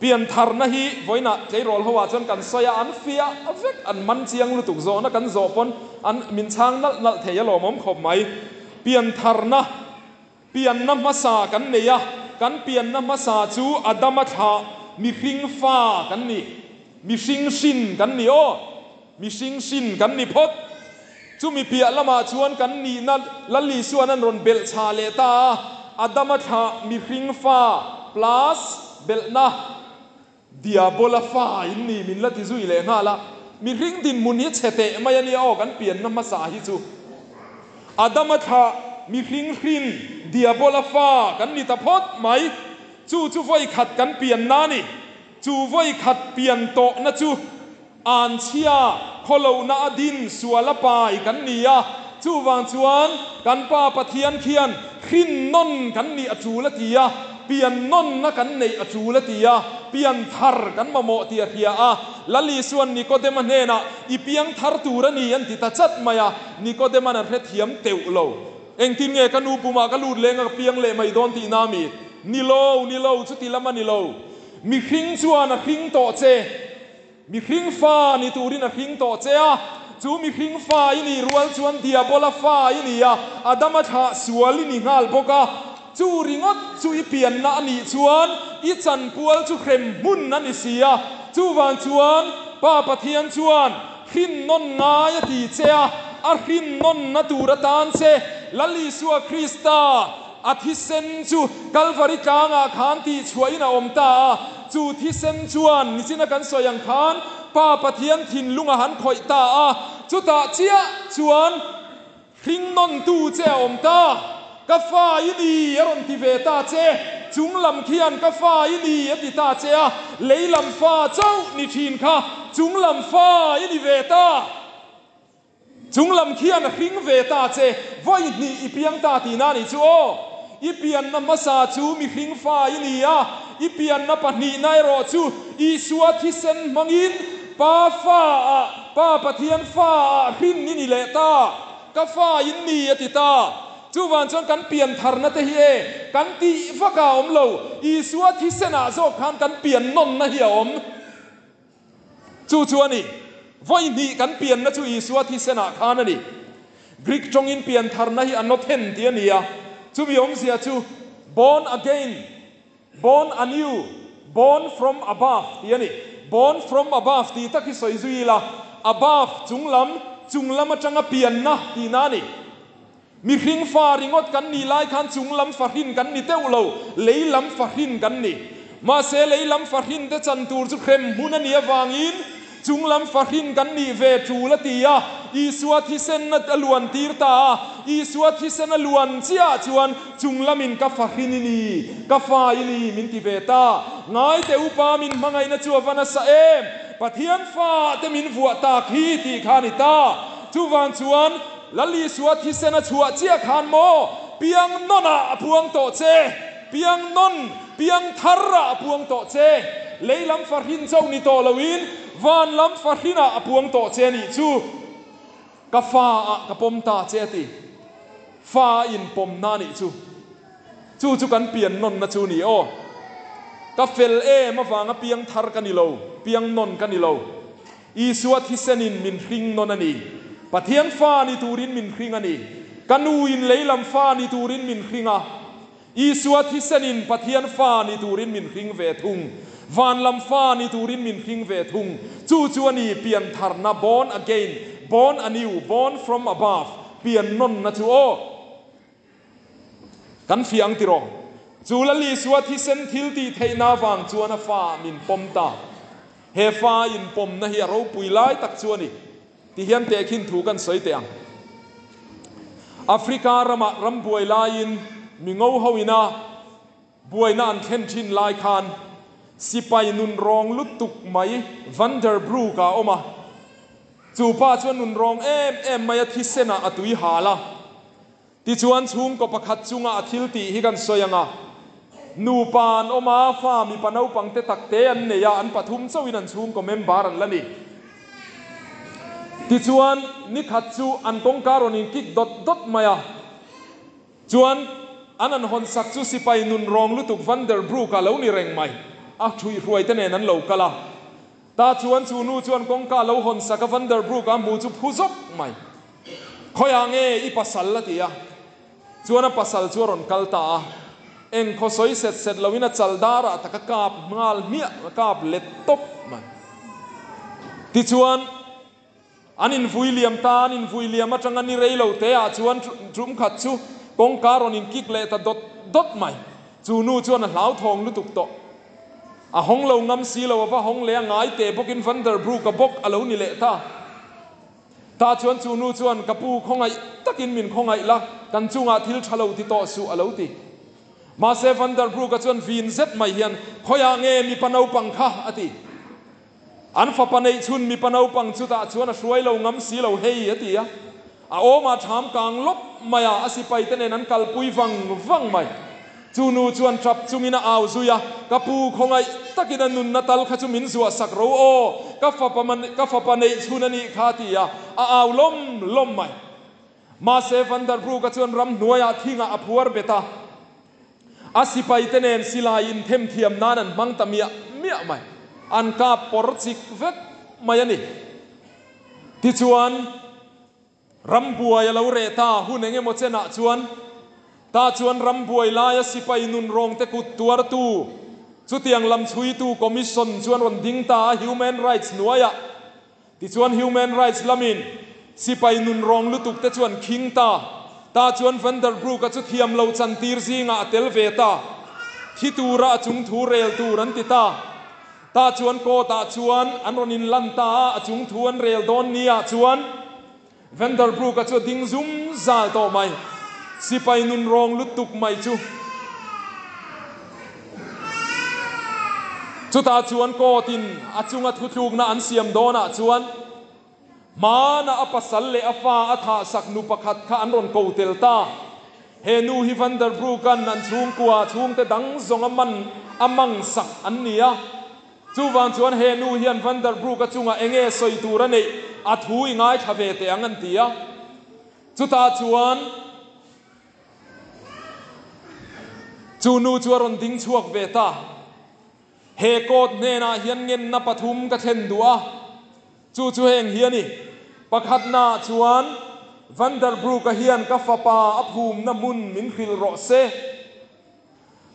Piantharna hi vawiinah tleirawl ho ah chuan kan sawi a, an fiah vek, an man chiang lutuk zawhna kan zawh pawn an min chhang nalh nalh thei a lawmawm khawp mai. Piantharna, pianna hmasa kan nei a, kan pianna hmasa chu Adama thlah mihring fa kan ni, mihring hrin kan ni aw. Mihring hrin kan ni phawt. Chumi piah lamah chuan kan nihna Lal Isua'n an rawn belh chha leh ta a, Adama thlah mihring fa plus belhna Diabola fa in ni min la ti zui leh nghal a. Mihring dinhmun hi chhe teh mai a nia aw kan pianna hmasa hi chu. Adama thlah mihring hrin Diabola fa kan ni ta phawt mai. Chu chu vawi khat kan pianna a ni. Chu vawi khat pian tawhna chu Anchhia, khawlohna a din sual a pai kan ni a, chuvang chuan kan Pa Pathian khian hrin nawn kan nih a tul a ti a, pian nawnna kan neih a tul a ti a, pian thar kan mamawh tih a hria a. Lal Isua'n Nikodema hnenah, I piang thar tur a ni an ti ta chat mai a, Nikodema'n a hrethiam teuh lo. Engtin nge ka nu pumah ka lut leng a ka piang leh mai dawn tihna a mi? Ni lo, ni lo, chuti lam a ni lo. Mihring chuan a hring tawh che. Mihring fa ni turin a hring tawh che a, chu mihring fa i nih rual chuan Diabola fa i ni a, Adama thlah sual i ni nghal bawk a. Chu ringawt chu i pianna a nih chuan i chanpual chu hrem hmun a ni si a. Chuvang chuan Pa Pathian chuan hrin nawn ngai a ti che a, a hrin nawnna tur atan che Lal Isua Krista A thisen chu Kalvari tlangah khan tihchhuahin a awm ta a, chu thisen chuan nichina kan sawi ang khan Pa Pathian thinlung a han khawih ta a, chutah chiah chuan hringnawntu che a awm ta. Ka fa i ni a rawn ti ve ta che, chung lam khian ka fa i ni a ti ta che a, lei lam fa chauh ni thin kha chung lam fa i ni ve ta. Chung lam khian a hring ve ta che, vawi hnih i piang ta tihna a nih chu aw. I pianna hmasa chu mihring fa i ni a, i pianna pahnihna erawh chu Isua thisen hmangin Pa fa ah, Pa Pathian fa ah hrin i ni leh ta. Ka fa in ni a ti ta. Chuvang chuan kan pian tharna te hi e, kan tih vak a awm lo. Isua thisenah zawk khan kan pian nawnna hi a awm. Chu chu a ni. Vawi hnih kan pianna chu Isua thisenah khan a ni. Greek tawngin pian tharna hi a nawthen tih a ni a. Chumi awmzia chu born again, born anew, born from above tih a ni. Born from above tih tak hi sawi zui ila, above chunglam, chunglam atanga pianna tihna a ni. Mihring fa ringawt kan nih lai khan chunglam fahrin kan ni teuh lo, lei lam fahrin kan ni. Mahse lei lam fahrin te chan tur chu hrem hmun a nih avangin chunglam fahrin kan nih ve tul a ti a, Isua thisen a luan tir ta a, Isua thisen a luan chiah chuan chunglamin ka fahrin i ni, ka fa i ni min ti ve ta. Ngai teh upa min hmangaihna chu a va nasa em! Pathian fa te min vuah tak hi tih kha a ni ta. Chuvang chuan Lal Isua thisen a chhuah chiah khan maw piang nawn ah a puang tawh che, piang nawn, piang thar ah a puang tawh che, lei lam fahrin chauh ni tawh lo in van lam fahrin ah a puang tawh che nih chu ka fa ah ka pawm ta che a ti. Fa a in pawm na nih chu. Chu chu kan pian nawn na chu ni aw. Ka fel em avanga piang thar ka ni lo, piang nawn ka ni lo. Isua thisenin min hring nawn a ni. Pathian fa ni turin min hring a ni. Ka nuin lei lam fa ni turin min hring a. Isua thisenin Pathian fa ni turin min hring ve thung. Van lam fa ni turin min hring ve thung. Chu chu a ni piantharna, born again, born anew, born from above, pian nawnna chu aw. Kan fiang tiraw? Chu Lal Isua thisen thil tih theihna avang chuan a fa min pawm ta. He fa inpawmna hi a ropui lai tak chu a ni. Ti hian tehkhin thu kan sawi teh ang. Africa ramah ram buai laiin mi ngo ho ina buaina an thlen thin lai khan sipai nun rawng lutuk mai Van der Broek a awm a. Chu pa chuan nun rawng em em mai a thisenah a tui hal a. Tichuan chhungkaw pakhat chunga a thil tih hi kan sawi ang a, nupa an awm a, fa mipa naupang te tak te an nei a, an pathum chauhin an chhungkaw member an la ni. Tichuan nikhat chu an kawngka rawn in kik dawt dawt mai a, chuan an an hawn sak chu sipai nun rawng lutuk Van der Broek a lo ni reng mai, a thuihhruai te nen an lo kal a. Ta chuan chu nu chuan kawngka lo hawn sak a, Van der Broek a hmu chu phu zawk mai. Khawiah nge i pasal a ti a, chuan a pasal chu a rawn kal ta a, eng khaw sawi set set loin a chal darah tak a kap nghal hmiah, a kap let tawp mai. Tichuan, an invui liam ta, an invui liam atanga ni rei lo te ah chuan tum khat chu kawngka rawn inkik leh ta dawt dawt mai. Chu nu chuan a hlauthawng lutuk tawh. A hawng lo ngam si lo, a va hawng leh a ngai teh bawkin Van der Broek a bawk a lo ni leh ta. Tah chuan chu nu chuan, Ka pu, khawngaih takin min khawngaih la, kan chungah thil tha lo ti tawh suh, a lo ti. Mahse Van der Broek-a chuan vin zet mai hian, Khawiah nge mipa naupang kha? a ti. An fapa neih chhun mipa naupang chu tah chuan a hruai lo ngam si lo hei, a ti a. A awmah ṭham kang lawp mai a, a sipaite nen an kalpui vang vang mai. Chu nu chuan ṭap chungin a au zui a, Ka pu, khawngaih takin a nunna tal kha chu min zuah sak ro aw, ka fapa ka fapa neih chhun a nih kha, ti a a au lawm lawm mai. Mahse, Van der Broek-a chuan ramhnuaiah thingah a phuar bet a, a sipaite nen silai inthemthiam nan an hmang ta miah miah mai. An kap pawr chik vek mai a ni. Tichuan. Rambuai a lo reh ta hun eng emaw chenah chuan tah chuan rambuai laia sipai nun rawngte kut tuartu chutiang lam chhuitu commission chuan rawn ding ta a human rights hnuaiah. Tichuan human rights lamin sipai nun rawng lutuk te chuan khing ta. Tah chuan Van der Broek-a chu thiam lo chantir zingah a tel ve ta. Thi tura a chung thu rel tur an ti ta. Tah chuan court ah chuan an rawn in lan ta a, a chung thu an rel dawn ni ah chuan Van der Broek-a chu a ding zum zal tawh mai. Sipai nun rawng lutuk mai chu. Chutah chuan court in a chunga thutlukna an siam dawn ah chuan Hmana a pasal leh a fa a thahsak nu pakhat kha an rawn ko tel ta. He nu hi Van der Broek-a'n an chhungkua chhungte dang zawng a man a mang sak an ni a. Chuvang chuan he nu hian Van der Broek-a chungah enge sawi tur a neih a thu i ngaithla ve teh ang an ti a. Chutah chuan chu nu chu a rawn ding chhuak ve ta. He court hnenah hian ngenna pathum ka thlen duh a, chu chu heng hi a ni. Pakhatnaah chuan Vanderbroek-a hian ka fapa a phumna hmun min hrilh rawh se.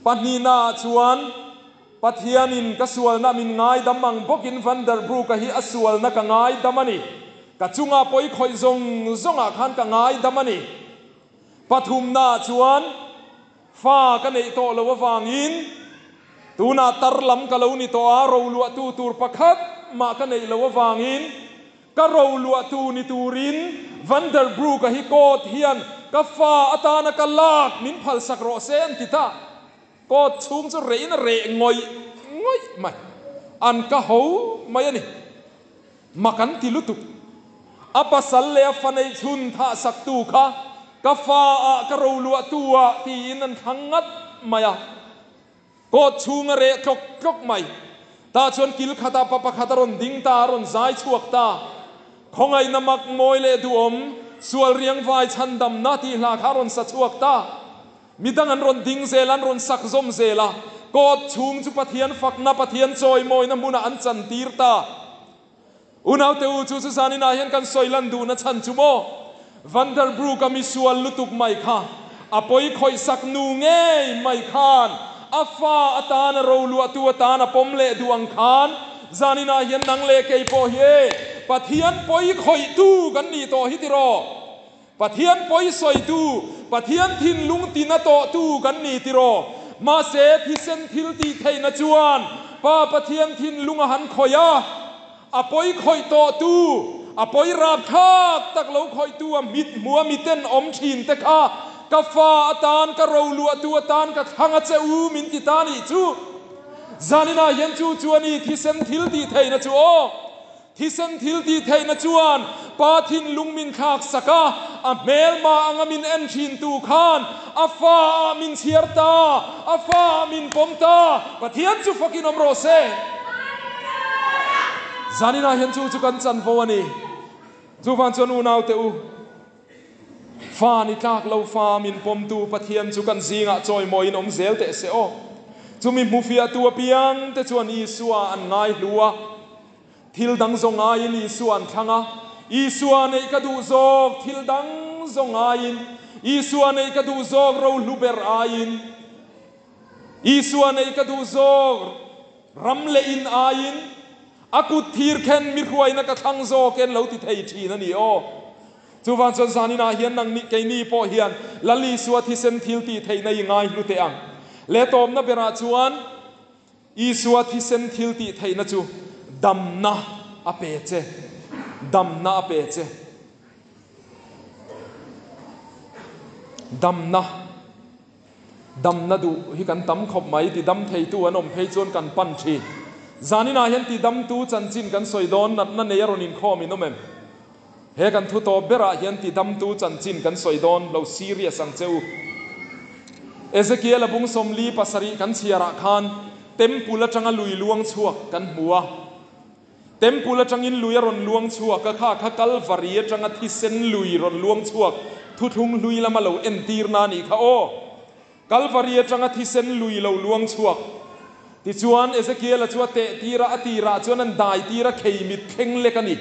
Pahnihnaah chuan Pathianin ka sualna min ngaidam ang bawkin Vanderbroek-a hi a sualna ka ngaidam a ni. Ka chunga pawi khawih zawng zawngah khan ka ngaidam a ni. Pathumnaah chuan Fa ka neih tawh lo avangin tunah tar lam ka lo ni tawh a, roluahtu tur pakhat mah ka neih lo avangin ka roluahtu ni turin Vanderbroek-a hi court hian ka fa atana ka lak min phalsak rawh se an ti ta. Court chhung chu rehin a reh ngawih ngawih mai. An ka ho mai a ni. Mak an ti lutuk. A pasal leh a fa neih chhun thah saktu kha ka fa ah ka roluahtu ah tiin an thlang ngat mai a. Kawt chhung a reh tlawk tlawk mai. Tah chuan kil khatah pa pakhat a rawn ding ta, a rawn zai chhuak ta. Khawngaihna mak mawi leh duhawm, sual riangvai chhandamna tih hla kha a rawn sa chhuak ta. Midang an rawn ding zel, an rawn sak zawm zel a, court chhung chu Pathian fakna, Pathian chawimawina hmunah an chantir ta. Unaute u, chu chu zaninah hian kan sawi lan duhna chhan chu maw? Vanderbroek-a misual lutuk mai kha, a pawi khawihsak nu ngei mai khan a fa atan a roluahtu atan a pawm leh duh ang khan, zaninah hian nang leh kei pawh hi e, Pathian pawi khawihtu kan nih tawh hi tiraw? Pathian pawi sawitu, Pathian thinlung tina tawhtu kan ni tiraw? Mahse, thisen thil tih theihna chuan Pa Pathian thinlung a han khawih a, a pawi khawih tawhtu, a pawi rapthlak tak lo khawihtu a mit hmu a miten awm thin te kha ka fa atan, ka roluahtu atan ka thlang a che u min ti ta nih chu. Zaninah hian chu chu a ni thisen thil tih theihna chu aw. Thisen thil tih theihna chuan Pa thinlung min thlak sak a, a hmelma anga min en thintu khan a fa ah min chhiar ta, a fa ah min pawm ta, Pathian chu fakin awm rawh se. Zaninah hian chu chu kan chanvo a ni. Chuvang chuan unaute u, fa ni tlak lo fa min pawmtu Pathian chu kan zingah chawimawiin awm zel teh se aw. Chumi hmufiahtu apiangte chuan Isua an ngaihlu a. Thil dang zawng aiin Isua an thlang a, Isua neih ka duh zawk thil dang zawng aiin, Isua neih ka duh zawk rohlu ber aiin, Isua neih ka duh zawk ram leh in aiin, a kut thir khen mi hruaina ka thlang zawk en lo ti thei thin a ni aw. Chuvang chuan zaninah hian nang nih keini pawh hian Lal Isua thisen thil tih theihna i ngai hlu teh ang. Leh tawpna berah chuan Isua thisen thil tih theihna chu damna a pe che, damna a pe che. Damna, damna duh hi kan tam khawp mai, ti dam theitu an awm phei chuan kan pan thin. Zaninah hian ti damtu chanchin kan sawi dawn, natna nei a rawn inkhawm in awm em? He kan thu tawp berah hian ti damtu chanchin kan sawi dawn lo serious ang che u. Ezekiel a bung 47 kan chhiarah khan Temple atanga lui luang chhuak kan hmu a. Temple atangin lui a rawn luang chhuak a, kha kha Kalvari atanga thisen lui rawn luang chhuak thuthlung hlui lama lo entirna a nih kha aw. Kalvari atanga thisen lui lo luang chhuak. Tichuan Ezekiel-a chu a teh tir a, a tirah chuan an dai tir a, khei mit thleng lek a ni.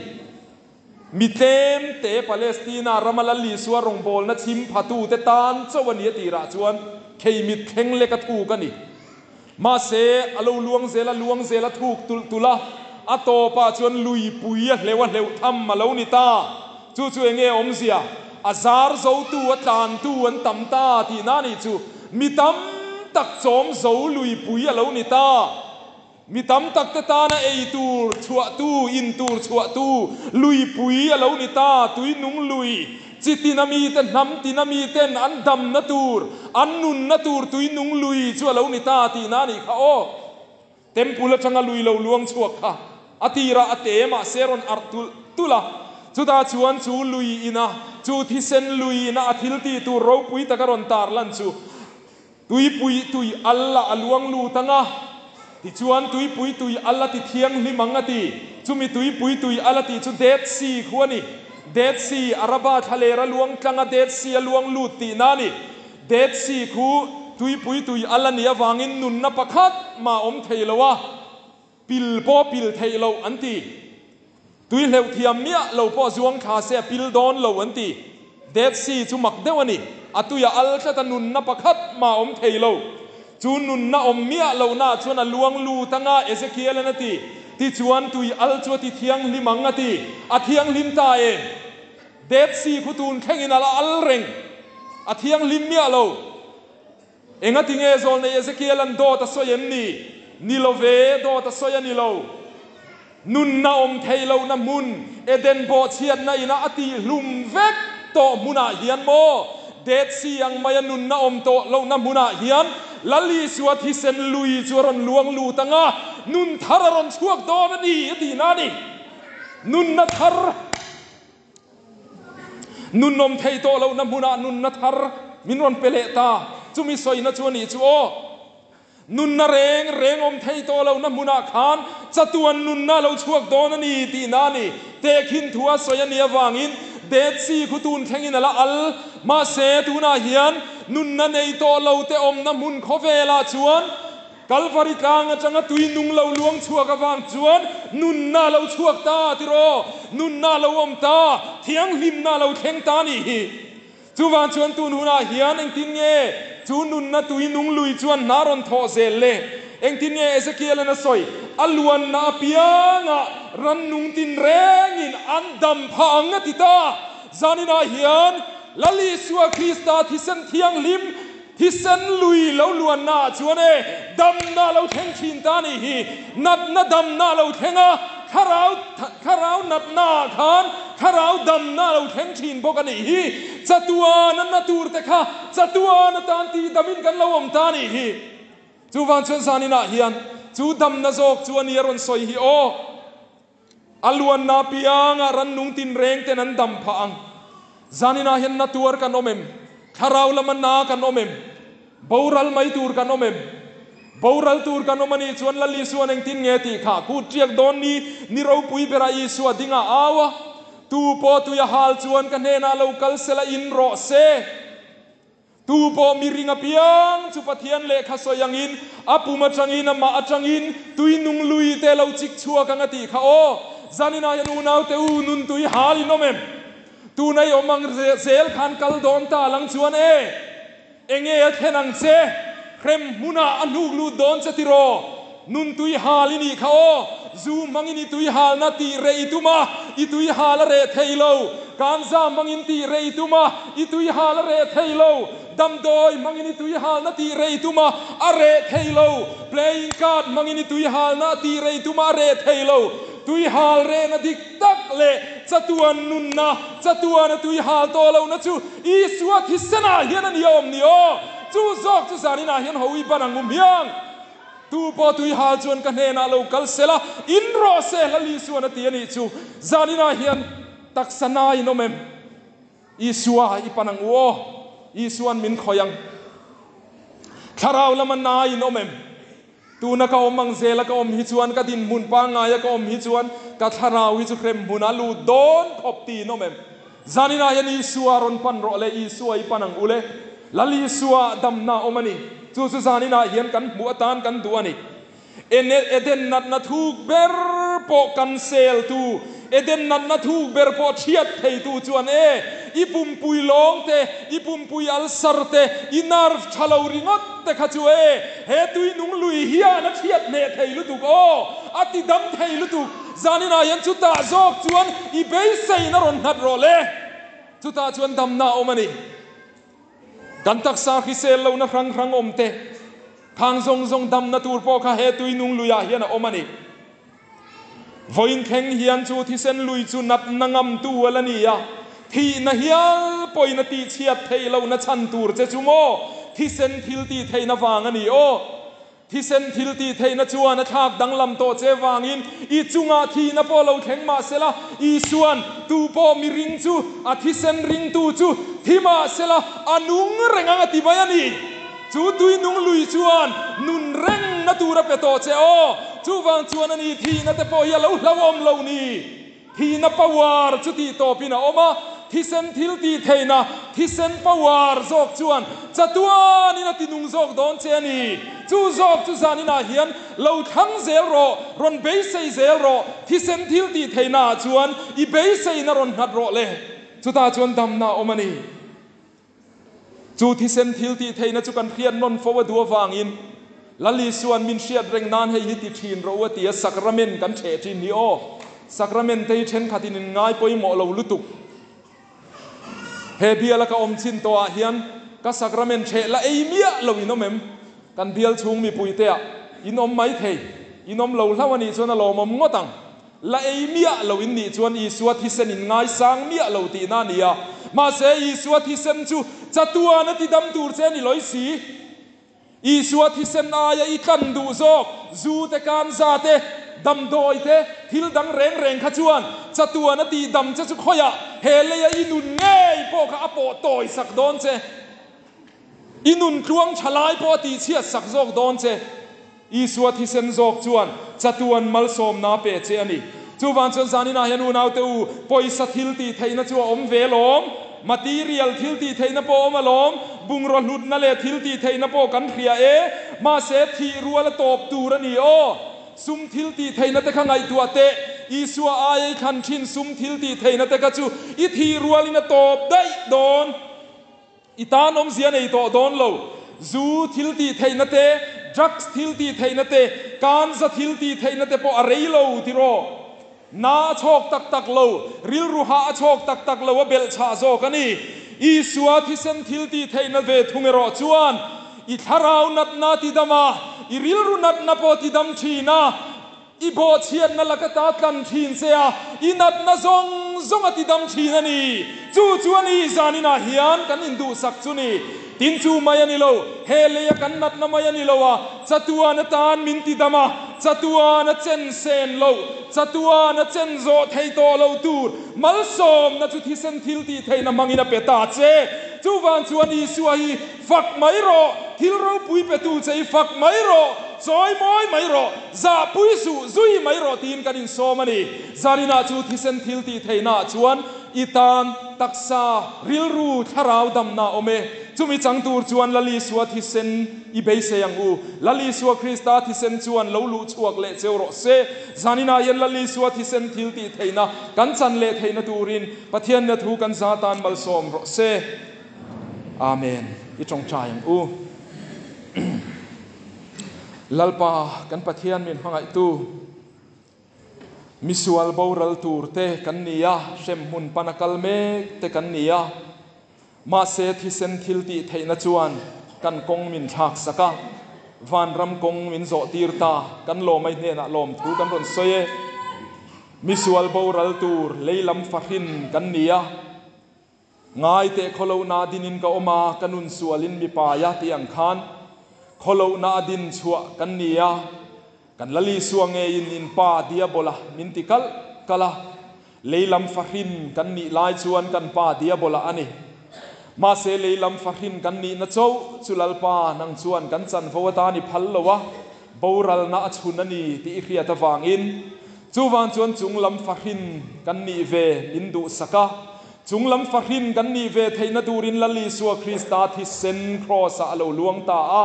Mi tlem te Palestina rama Lal Isua rawngbawlna chhim phatute tan chauh a ni a tirah chuan khei mit thleng lek a thuk a ni. Mahse, a lo luang zel a luang zel a thuk tulh tulh a, a tawpah chuan luipui a hleuh a hleuh tham a lo ni ta. Chu chu enge awmzia? A zar zotu, a tlantu an tam ta tihna a nih chu. Mi tam tak chawm zo luipui a lo ni ta. Mi tam tak te tana ei tur chhuahtu, in tur chhuahtu luipui a lo ni ta. Tuinung lui, chi tina mite, hnam tina miten an damna tur, an nunna tur tuinung lui chu a lo ni ta tihna a nih kha aw. Temple atanga lui lo luang chhuak kha a tirah a te mahse rawn arh tulh tulh a, chutah chuan chu lui ina, chu thisen lui ina a thil tih tur ropui taka rawn tarlan chu Tuipui tui al ah a luang lut ang a, tichuan tuipui tui al a ti thianghlim ang a ti. Chumi tuipui tui al a tih chu Dead Sea khu a ni. Dead Sea, Araba thlaler a luang tlang a Dead Sea a luang lut tihna a ni. Dead Sea khu tuipui tui al a nih avangin nunna pakhat mah awm thei lo a, pil pawh pil theih loh an ti. Tui hleuh thiam miah lo pawh zuang thla se a pil dawn lo an ti. Dead Sea chu mak deuh a ni. A tuia al tlat a nunna pakhat mah awm thei lo. Chu nunna awm miah lohnaah chuan a luang lut anga Ezekiel-an a ti. Tichuan tui al chu a ti thianghlim ang a ti. A thianghlim ta em? Dead Sea khu tun thlengin a la al reng. A thianghlim miah lo. Engati nge zawlnei Ezekiel-an dawt a sawi em ni? Ni lo ve, dawt a sawi a ni lo. Nunna awm thei lohna hmun, Eden bawhchhiatna ina a tihhlum vek tawh hmunah hian maw? Dead Sea ang maia nunna awm tawh lohna hmunah hian Lal Isua thisen lui chu a rawn luang lut ang a, nun thar a rawn chhuak dawn a ni, a tihna a ni. Nunna thar. Nun awm thei tawh lohna hmunah nunna thar min rawn pe leh ta. Chumi sawina chu a nih chu aw. Nunna reng reng awm thei tawh lohna hmunah khan chatuan nunna a lo chhuak dawn a ni tihna a ni. Tehkhin thu a sawi a nih avangin Dead Sea khu tun thlengin a la al. Mahse, tunah hian nunna nei tawh lo te awmna hmun khawvelah chuan Kalvari tlang atanga tui nung lo luang chhuak avang chuan nunna a lo chhuak ta tiraw? Nunna a lo awm ta, thianghlimna a lo thleng ta a nih hi. Chuvang chuan tun hunah hian engtin nge chu nunna tui nung lui chuan hna rawn thawh zel le? Engtin nge Ezekiel-an a sawi? A luanna apiangah rannung tinrengin an dam phah ang a ti ta. Zaninah hian Lal Isua Krista thisen thianghlim Thisen lui lo luanna ah chuan e damna a lo thleng thin ta nih hi. Natna damna a lo thleng a, thlarau thlarau natna ah khan thlarau damna a lo thleng thin bawk a nih hi. Chatuan a na tur te kha chatuan atan tih damin kan lo awm ta nih hi. Chuvang chuan zaninah hian chu damna zawk chu a ni a rawn sawi hi aw. A luanna piangah rannung tinreng ten an dam phah ang. Zaninah hian na tuar kan awm em? Thlarau lama na kan awm em? Boral mai tur kan awm em? Boral tur kan awm a nih chuan Lal Isua'n engtin nge tih kha kut ṭiak dawn ni ni ropui berah Isua ding a au a, Tu pawh tui a hal chuan ka hnenah lo kal sela in rawh se. Tu pawh mi ring apiang chu Pathian lehkha sawi angin a pum atangin amah atangin tui nung lui te lo chik chhuak ang a tih kha aw. Zaninah hian unaute u nun tui hal in awm em? Tuna i awm ang zel khan kal dawn ta lang chuan e enge a thlen ang che? Hrem hmunah a hnuk lut dawn che tiraw? Nun tui hal i nih kha aw, zu hmangin i tui halna tih reh i tum a, i tui hal a reh thei lo. Kanza hmangin tih reh i tum a, i tui hal a reh thei lo. Damdawi hmangin i tui halna tih reh i tum a, a reh thei lo. Playing card hmangin i tui halna tih reh i tum a, a reh thei lo. Tui hal rehna dik tak leh chatuan nunna, chatuana tui hal tawh lohna chu Isua thisenah hian a ni a awm ni aw. Chu zawk chu zaninah hian ho i ban ang u hmiang. Tu pawh tui hal chuan ka hnenah lo kal sel a, in rawh se Lal Isuan a ti a nih chu. Zaninah hian taksa na in awm em? Isua i pan ang u aw, Isuan min khawih ang. Thlarau lama na in awm em? Tuna ka awm ang zela ka awm hi chuan, ka dinhmun pangngaia ka awm hi chuan ka thlarau hi chu hremhmun a lut dawn khawp ti in awm em? Zaninah hian Isua rawn pan rawh le, Isua i pan ang u le. Lal Isua damna awm a ni. Chu chu zaninah hian kan hmuh atan kan duh a ni. Eden natna thuk ber pawh kan sel tu, Eden natna thuk ber pawh chhiat thei tu chuan e, i pumpui lawng te, i pumpui alsar te, i nerve tha lo ringawt te kha chu e, he tuinung lui hian a chhiat hneh thei lutuk aw, a ti dam thei lutuk. Zaninah hian chutah zawk chuan i beiseina rawn nghat rawh le. Chutah chuan damna a awm a ni. Kan taksa hrisel lohna hrang hrang awm te, khang zawng zawng damna tur pawh kha he tuinung luiah hian a awm a ni. Vawiin thleng hian chu thisen lui chu natna ngamtu a la ni a, thihna hial pawhin a tihchhiat theih lohna chhan tur che chu maw thisen thil tih theihna vang a ni aw. Thisen thil tih theihna chuan a thlak danglam tawh che vangin i chungah thihna pawh lo thleng mah sela, Isua'n tu pawh mi ring chu a thisen ringtu chu thi mah sela a nung reng ang a ti mai a ni. Chu tuinung lui chuan nun rengna tur a pe tawh che aw. Chuvang chuan a ni thihna te pawh hi a lo hlauhawm lo ni. Thihna power chu tih tawpin a awm a, thisen thil tih theihna, thisen power zawk chuan chatuanin a tinung zawk dawn che a ni. Chu zawk chu zaninah hian lo thlang zel rawh, rawn beisei zel rawh, thisen thil tih theihnaah chuan i beiseina rawn nghat rawh le. Chutah chuan damna a awm a ni. Chu thisen thil tih theihna chu kan hriat nawn fo a duh avangin Lal Isua'n min hriat reng nan hei hi ti thin rawh u a ti a, sakramen kan ṭheh ṭhin hi aw. Sakramen te hi ṭhenkhatin in ngai pawimawh lo lutuk. He biala ka awm chin tawhah hian ka sakramen ṭheh la ei miah lo in awm em? Kan bial chhung mipuiteah in awm mai thei. In awm lo hlauh a nih chuan a lawmawm ngawt ang. La ei miah lo in nih chuan Isua thisen in ngaisang miah lo tihna a ni a. Mahse, Isua thisen chu chatuan a tidam tur che a ni lawi si. Isua thisen aia i tlan duh zawk, zu te, kanza te, damdawi te, thil dang reng reng kha chuan chatuan a tihdam che chu khawiah he leia i nun ngei pawh kha a pawh tawi sak dawn che. I nun tluang tha lai pawh a tihchhiat sak zawk dawn che. Isua thisen zawk chuan chatuan malsawmna pe che a ni. Chuvang chuan zaninah hian unaute u, pawisa thil tih theihna chu a awm ve alawm. Material thil tih theihna pawh a awm alawm. Bungraw hlutna leh thil tih theihna pawh kan hria e. Mahse, thih rual a tawp tur a ni aw. Sum thil tih theihna te kha ngaihtuah teh. Isua aia i thlan thin sum thil tih theihna te kha chu i thih rualin a tawp daih dawn. I tan awmzia nei tawh dawn lo. Zu thil tih theihna te, drugs thil tih theihna te, kanza thil tih theihna te pawh a rei lo tiraw? Na a chhawk tak tak lo, rilru hah a chhawk tak tak lo, a belhchhah zawk a ni. Isua thisen thil tih theihna ve thung erawh chuan i thlarau natna ti dam a, i rilru natna pawh ti dam thin a. I bawhchhiatna laka ta tlan thin che a, i natna zawng zawng a tidam thin a ni. Chu chu a ni, zaninah hian kan induhsak chu ni. Tin chu mai a ni lo, he leia kan natna mai a ni lo a, chatuan atan min tidam a, chatuan a chen sen loh, chatuan a chen zawh thei tawh lo tur malsawmna chu thisen thil tih theihna hmangin a pe ta che. Chuvang chuan Isua hi Fak mai rawh, thil ropui petu che i fak mai rawh, chawi mawi mai rawh, zahpui suh, zui mai rawh tiin kan insawm a ni. Zarinah chu thisen thil tih theihnaah chuan i tan taksa, rilru, thlarau damna a awm e. Chumi chang tur chuan Lal Isua thisen i beisei ang u. Lal Isua Krista thisen chuan lo luh chhuak leh cheu rawh se. Zaninah hian Lal Isua thisen thil tih theihna kan chan leh theihna turin Pathianna thu kan za tan malsawm rawh se. Amen. I tawngtai ang u. Lalpa kan Pathian min hmangaihtu, misual boral tur te kan ni a, hremhmun pana kal mek te kan ni a, mahse thisen thil tih theihna chuan kan kawng min thlak sak a, vanram kawng min zawh tir ta, kan lawmai hnenah lawmthu kan rawn sawi e. Misual boral tur leilam fahrin kan ni a, Ngai teh khawlohna dinin ka awm a, ka nun sualin mi pai a tih ang khan khawlohna a din chhuah kan ni a, kan Lal Isua ngeiin in pa Diabola min ti kalh kalh a, leilam fahrin kan nih lai chuan kan pa Diabola a ni. Mahse leilam fahrin kan nihna chauh chu Lalpa nang chuan kan chanvo atan i phal lo a, boralna a chhun a ni tih i hriat avangin chuvang chuan chunglam fahrin kan nih ve min duhsak a, Chung lam fahrin kan nih ve theihna turin Lal Isua Krista thisen Kraws-ah a lo luang ta a.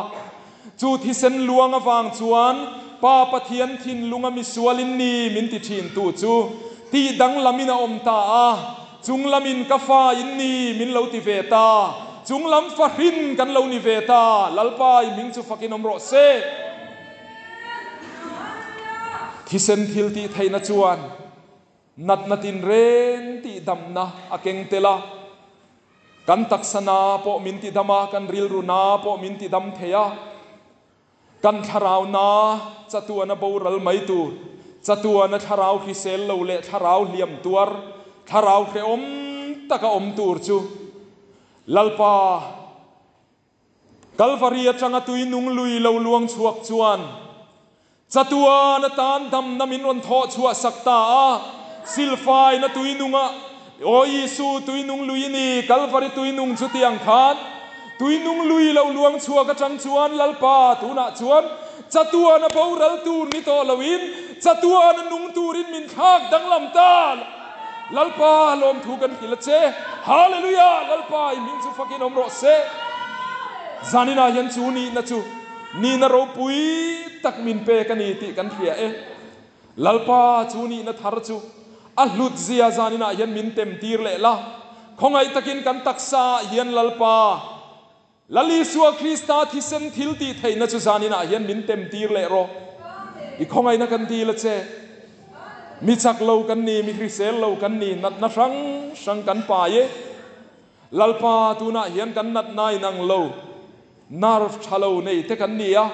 Chu thisen luang avang chuan Pa Pathian thinlunga misualin ni min ti thintu chu tih danglamin a awm ta a. Chung lamin ka fa in ni min lo ti ve ta. Chung lam fahrin kan lo ni ve ta. Lalpa i hming chu fakin awm rawh se. Thisen thil tih theihna chuan. Natna tinreng tihdamna a keng tel a, kan taksa na pawh min tidam a, kan rilru na pawh min tidam thei a, kan thlarau na chatuana boral mai tur, chatuana thlarau hrisel lo leh thlarau hliam tuar, thlarau hrehawm taka awm tur chu Lalpa Kalvari atanga tui nung lui lo luang chhuak chuan chatuan atan damna min rawn thawh chhuah sak ta a. Silfaina tui nunga Aw Isu, tui nung lui i ni, Kalvari tui nung chu tiang khan tui nung lui lo luang chhuak atang chuan Lalpa tunah chuan chatuan a boral tur ni tawh loin chatuan a nung turin min thlak danglam ta. Lalpa lawmthu kan hrilh a che. Hallelujah! Lalpa i hming chu fakin awm rawh se. Zaninah hian chu nihna chu nihna ropui tak min pek a ni tih kan hria e. Lalpa chu nihna thar chu a hlut zia zaninah hian min tem tir leh la. Khawngaih takin kan taksa ah hian Lalpa, Lal Isua Krista thisen thil tih theihna chu zaninah hian min tem tir leh rawh. I khawngaihna kan dil a che. Mi chak lo kan ni, mi hrisel lo kan ni, natna hrang hrang kan pai e. Lalpa tunah hian kan natna inang lo, nerve tha lo nei te kan ni a.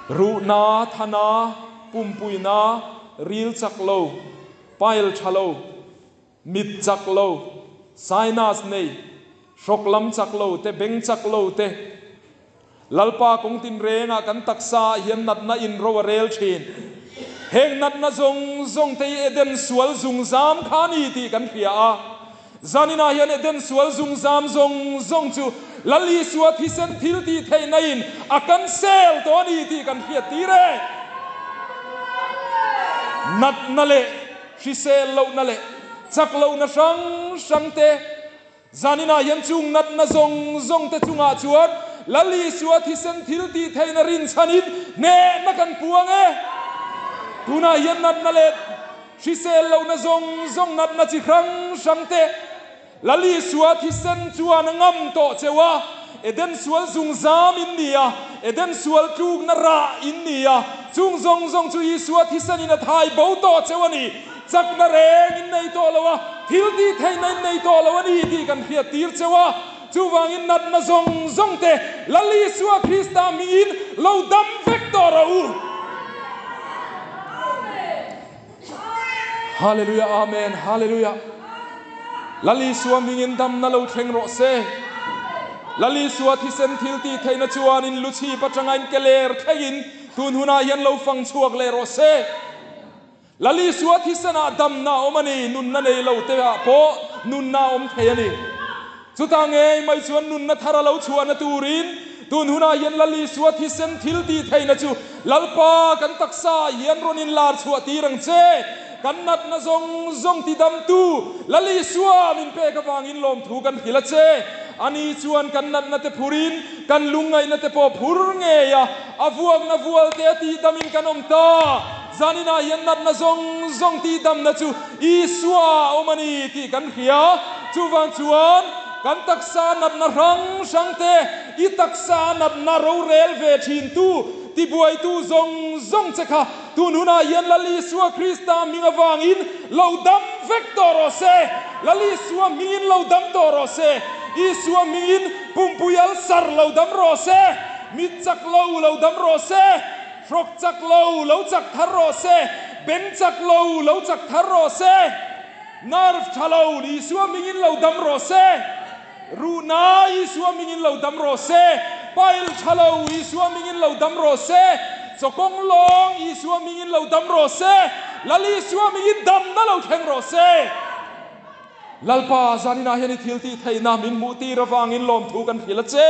Ruhna, thana, pumpuina, ril chak lo, pile tha lo, Mit chak lo, sinus nei, hrawk lam chak lo te, beng chak lo te, Lalpa kawng tinrengah kan taksa ah hian natna in ro a rel thin. Heng natna zawng zawng te hi Eden sual zungzam kha a ni tih kan hria a. Zaninah hian Eden sual zungzam zawng zawng chu Lal Isua thisen thil tih theihna in a cancel tawh a ni tih kan hriat tir e. Natna leh Hrisel lohna leh chak lohna hrang hrang te, zaninah hian chung natna zawng zawng te chungah chuan Lal Isua thisen thil tih theihna rinchhanin hnehna kan puang e. Tunah hian natna leh hrisel lohna zawng zawng natna chi hrang hrang te Lal Isua thisen chuan a ngam tawh cheu a, Eden sual zungzam in ni a, Eden sual tlukna rah in ni a, chung zawng zawng chu Isua thisenin a thai bo tawh cheu a ni. Chakna reng in nei tawh lo a, thil tih theihna in nei tawh lo a ni tih kan hriat tir cheu a. Chuvangin natna zawng zawng te Lal Isua Krista hmingin lo dam vek tawh rawh u. Hallelujah Amen Hallelujah Lal Isua hmingin damna lo thleng rawh se. Lal Isua thisen thil tih theihna chuan in lu chhip atanga in ke ler thlengin tun hunah hian lo fang chhuak leh rawh se. Lal Isua thisenah damna a awm a ni, nunna nei lo te ah pawh nunna a awm thei a ni. Chutah ngei mai chuan nunna thar a lo chhuahna turin tun hunah hian Lal Isua thisen thil tih theihna chu Lalpa kan taksa ah hian rawn inlar chhuah tir ang che. Kan natna zawng zawng tidamtu Lal Isua min pek avangin lawmthu kan hrilh a che. Ani chuan kan natna te phurin kan lungngaihna te pawh phur ngei a, a vuakna vual te a tihdamin kan awm ta. Zaninah hian natna zawng zawng tihdamna chu Isua a awm a ni tih kan hria. Chuvang chuan kan taksa natna hrang hrang te, i taksa natna rorel ve thintu, tibuaitu zawng zawng che kha tun hunah hian Lal Isua Krista hming avangin lo dam vek tawh rawh se. Lal Isua hmingin lo dam tawh rawh se. Isua hmingin pumpui alsar lo dam rawh se. Mit chak lo lo dam rawh se. Hrawk chak lo, lo chak thar rawh se. Beng chak lo, lo chak thar rawh se. Nerve tha lo, Isua hmingin lo dam rawh se. Ruhna, Isua hmingin lo dam rawh se. Pile tha lo, Isua hmingin lo dam rawh se. Chawkawng lawng, Isua hmingin lo dam rawh se. Lal Isua hmingin damna lo thleng rawh se. Lalpa, zaninah hian i thil tih theihna min hmuh tir avangin lawmthu kan hrilh a che.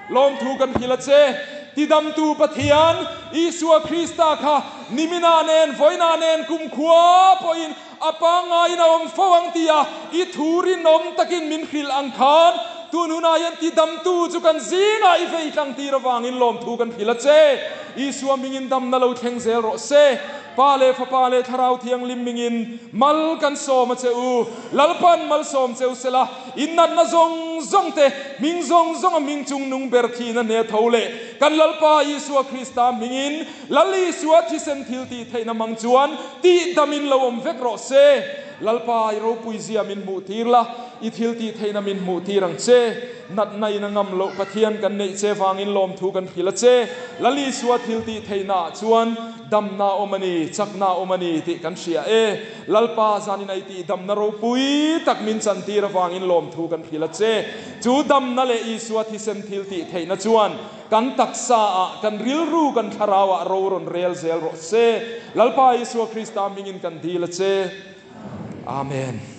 Lawmthu kan hrilh a che. Tidamtu Pathian, Isua Krista kha niminah nen, vawiinah nen, kumkhua pawhin a pangaiin a awm fo ang tia i thu rinawm takin min hrilh ang khan, tun hunah hian tidamtu chu kan zingah i vei tlang tir avangin lawmthu kan hrilh a che. Isua hmingin damna lo thleng zel rawh se. Pa leh Fapa leh Thlarau Thianghlim mingin mal kan sawm a che u. Lalpan malsawm che u sela, in natna zawng zawng te, hming zawng zawng a hming chung nung ber thihna hne tho leh kan Lalpa Isua Krista hmingin Lal Isua thisen thil tih theihna mang chuan tih damin lo awm vek rawh se. Lalpa i ropui zia min hmuh tir la, i thil tih theihna min hmuh tir ang che. Natna in a ngam loh Pathian kan neih che vangin lawmthu kan hrilh a che. Lal Isua thil tih theihna ah chuan Damna awm a ni, chakna awm a ni tih kan hria e. Lalpa zanin ai tih damna ropui tak min chantir avangin lawmthu kan hrilh a che. Chu damna leh Isua thisen thil tih theihna chuan kan taksa ah, kan rilru, kan thlarau ah ro rawn rel zel rawh se. Lalpa Isua Krista hmingin kan dil a che. Amen.